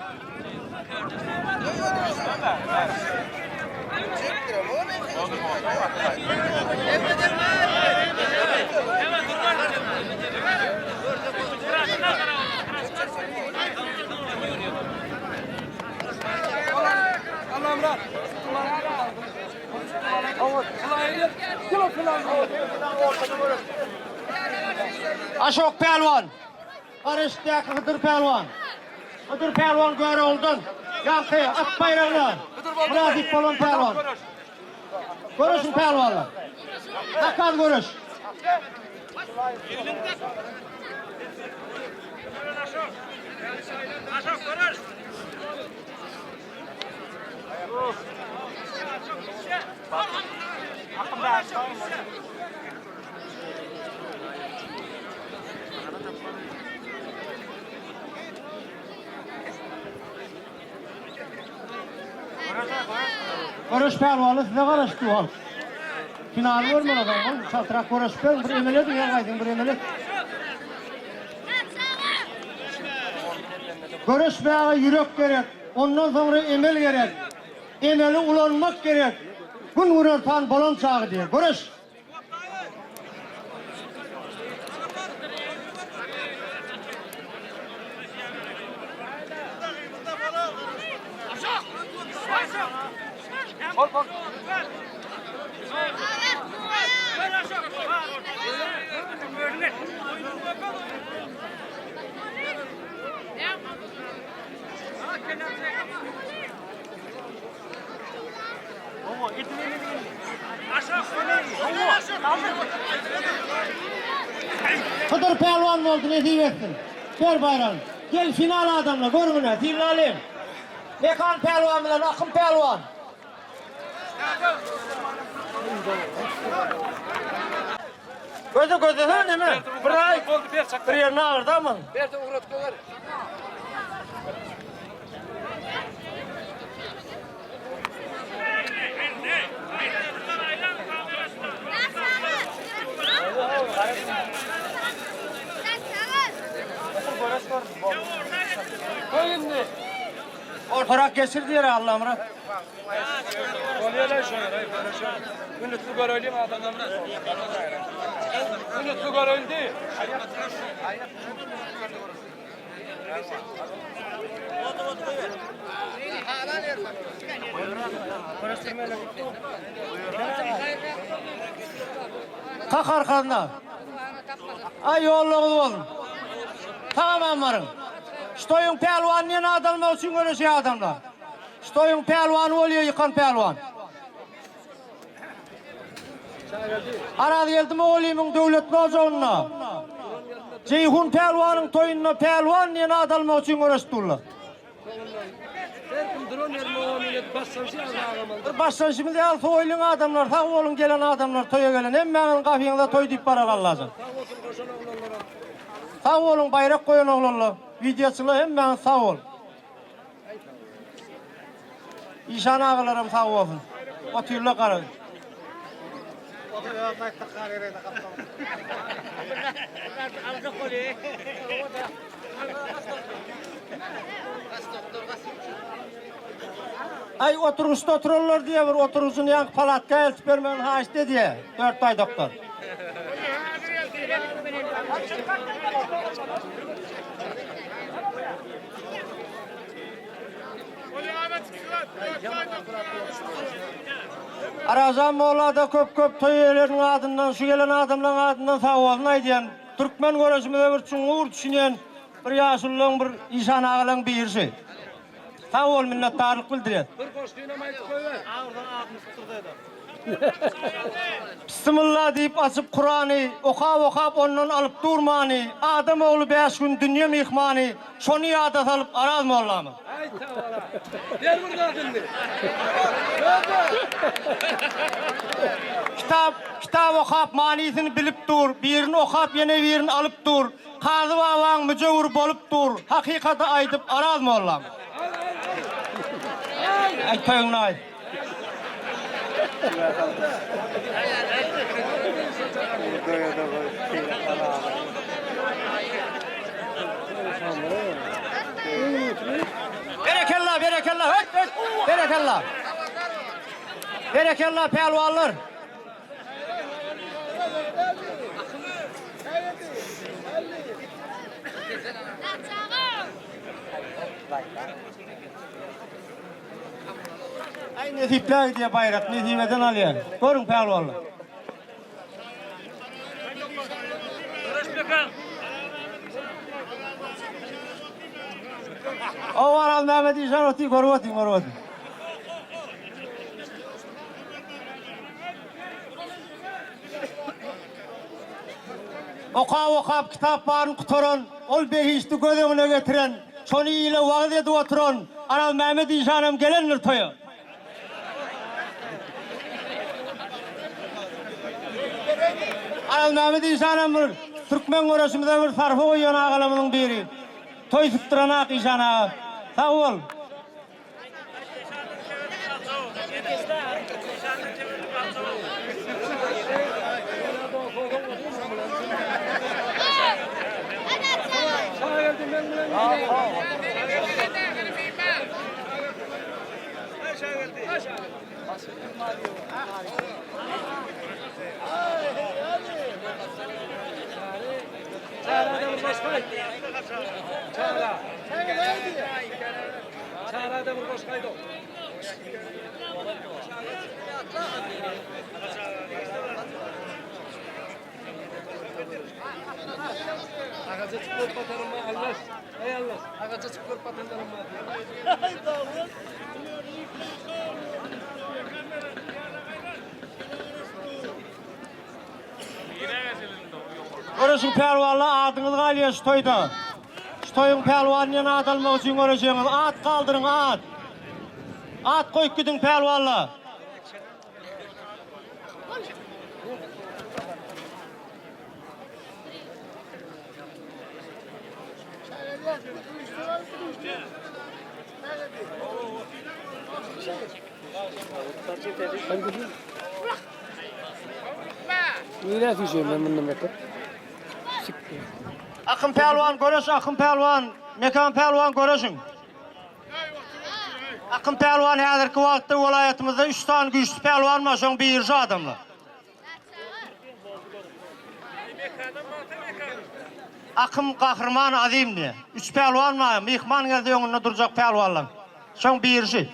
Aşok pälwan. Garaşdäki Hydyr pälwan. Hydyr pälwan Görogludan ýaňky at baýragyna mynasyp bolan pälwan. Göreşiň pälwanlar. Zakaz göreş. Göreş pälwany size garaşdy halk. Finaly görmeli adam ol. Çaltrak göreşip beriň, bir emel ediň, her gaýsyň bir emel et. Göreşmäge ýürek gerek, ondan soňra emel gerek. Emeli ulanmak gerek. Gün günortan bolan çagy diýýär. Göreş! Hydyr pälwan boldy nesip etsin. Ber baýragyny. Gel final adamlar görüň ine synlalyň. Mekan pälwan bilen Akym pälwan. Göze gözlesene neme? Bir aý bir ýerine agyrdamyň. Berdi ugrat goýber. Ortarak geçir diýer Allamyrat. Bolýar şolar, aý görüşelim. Ünütli görelim adamlar. Ünütli göreldi. Kak arkasyna. Aý ýollaňyz bolsun. Tamam baryň. Şu toýuň pälwany diýen ad almak üçin göreşýär adamlar. Şu toýuň pälwany bolýar ýykan pälwan. Arazgeldi mugallymyň döwletli ojagynda Jeýhun pälwanyň toýunda pälwan diýen at almak üçin göreşip durlar. Bir başlanyşymyz ýaly soýlyň adamlar sag boluň gelen adamlar toýa gelen hemmäňiziň gapyňyza toý diýip barar Allajan. Sag boluň baýrak goýan oglanlar wideoçylar hemmäňiz sag boluň. Işan agalaram sag bolsun. Otyrlar gara. Aý oturgyçda oturanlar diýe bir oturgyjyny ýaňky palatka eltip bermegini haýyşt edýä. Dörtbaý doktor. Arazan mollada köp köp toý eýeleriniň adyndan şu gelen adamlaryň adyndan sag bolsun aýdýan. Türkmen göreşimize bir çuňňur düşünýän bir ýaşululaň bir işan agalaň biri şu. Sag bol minnetdarlyk bildirýäs. Bir goşgynam aýdyp goýber. Bismillah diýip açyp Kurany, okap-okap ondan alyp dur many, Adam ogly bäş gün dünýe myhmany, şony ýada salyp Araz mollamyz. Aý sag bol. Ber bir zat indi. Kitap, kitap okap manysyny bilip dur, birini okap ýene birini alyp dur, Kazy babaň müjewür bolup dur, hakykaty aýdyp Araz mollamyz. Aý toýuňny aýt. Berekella, berekella, höt, höt, berekella. Berekella, pälwanlar. Aý nesipler gidýär baýrak, nesibeden alýar. Görüň pälwanlar. Arazmämmet işan otyr, görüp otyň, görüp otyň. Okap-okap kitap baryny gutaran, ol behişdi göz öňüne getiren, şony ile wagyz edip oturan Arazmämmet işanam gelendir toýa. Arazmämmet işanam bir türkmen göreşimize bir sarpa goýýan agalarymyzyň biri. Toý sypdyranak işan aga. Sag bol. Göreşiň pälwanlar adyňyz galýar şu toýda. Şu toýuň pälwany diýen at almak üçin göreşeňiz. At galdyryň at. At goýup gidiň pälwanlar. Akym pälwan göreş Akym pälwan Mekan pälwan göreşiň. Akym pälwan häzirki wagtda welaýatymyzda 3 sany güýçli pälwan bar, şoň biri şu adamlar. Akym gahryman azim diýe. Üç pälwan bar, myhman gelse öňünde durjak pälwanlar. Şoň biri şu.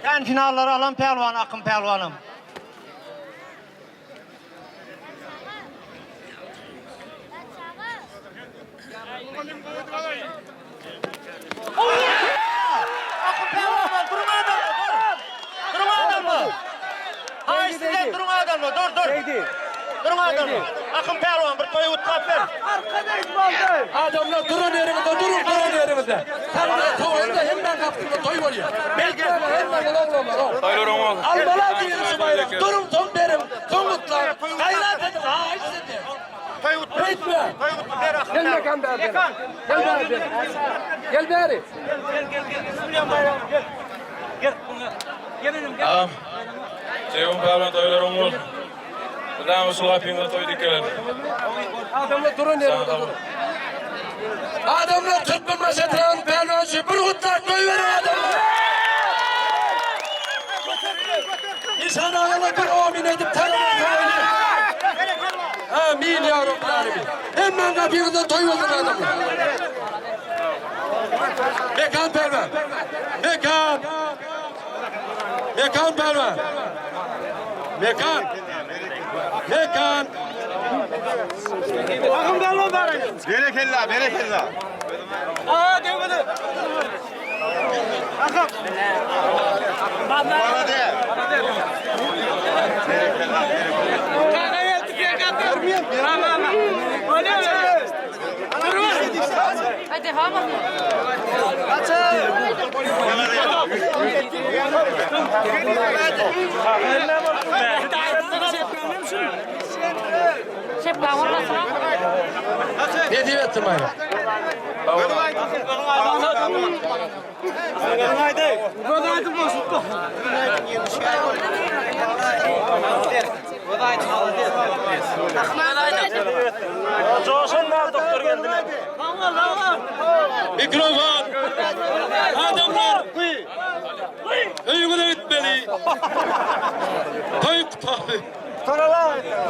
Kän finallary alan pälwan Akym pälwanam. Akym pälwan duruň adamlar dur. Duruň adamlar. Haýyş sizden duruň adamlar dur dur. Duruň adamlar. Akym pälwan bir toýy gutlap ber. Adamlar duran ýeriňizde duruň duran ýeriňizde. Sagda toýunda hemmäň gapysynda toý bolýar. Belki hemmäňiz oglanlar. Toýlar oň bolsun. Almalar diýen şu baýrak. Duruň soň beriň. Soň gutlaň. Gaýrat ediň haýyş sizden. Toý gutla. Beýtme. Toý gutla ber Akym. Gel mekan bäri. Gel bäri. Gel bäri. Agam. Jeýhun pälwan toýlar oň bolsun. Mydama şul gapyňyza toý dikeler. Adamlar duran ýerinde duruň. Adamlar Türkmenbaşy etrabynyň pälwany üçin bir gutlap goýberiň adamlar. Işan agalar bir omin edip taraman toýly. Amin ya Rabbel alemin. Hemmäň gapyňyzda toý bolsun adamlar. Mekan pälwan. Mekan. Mekan pälwan. Mekan. Mekan. Berekella, berekella. Aa, degmedi. Akym. Bana de. Berekella, Hadi hamam. Ne diýip etdim aýra? Mikrofon. Adamlar. Öýüňize gitmeli. Toý gutlaly. Gutaralar.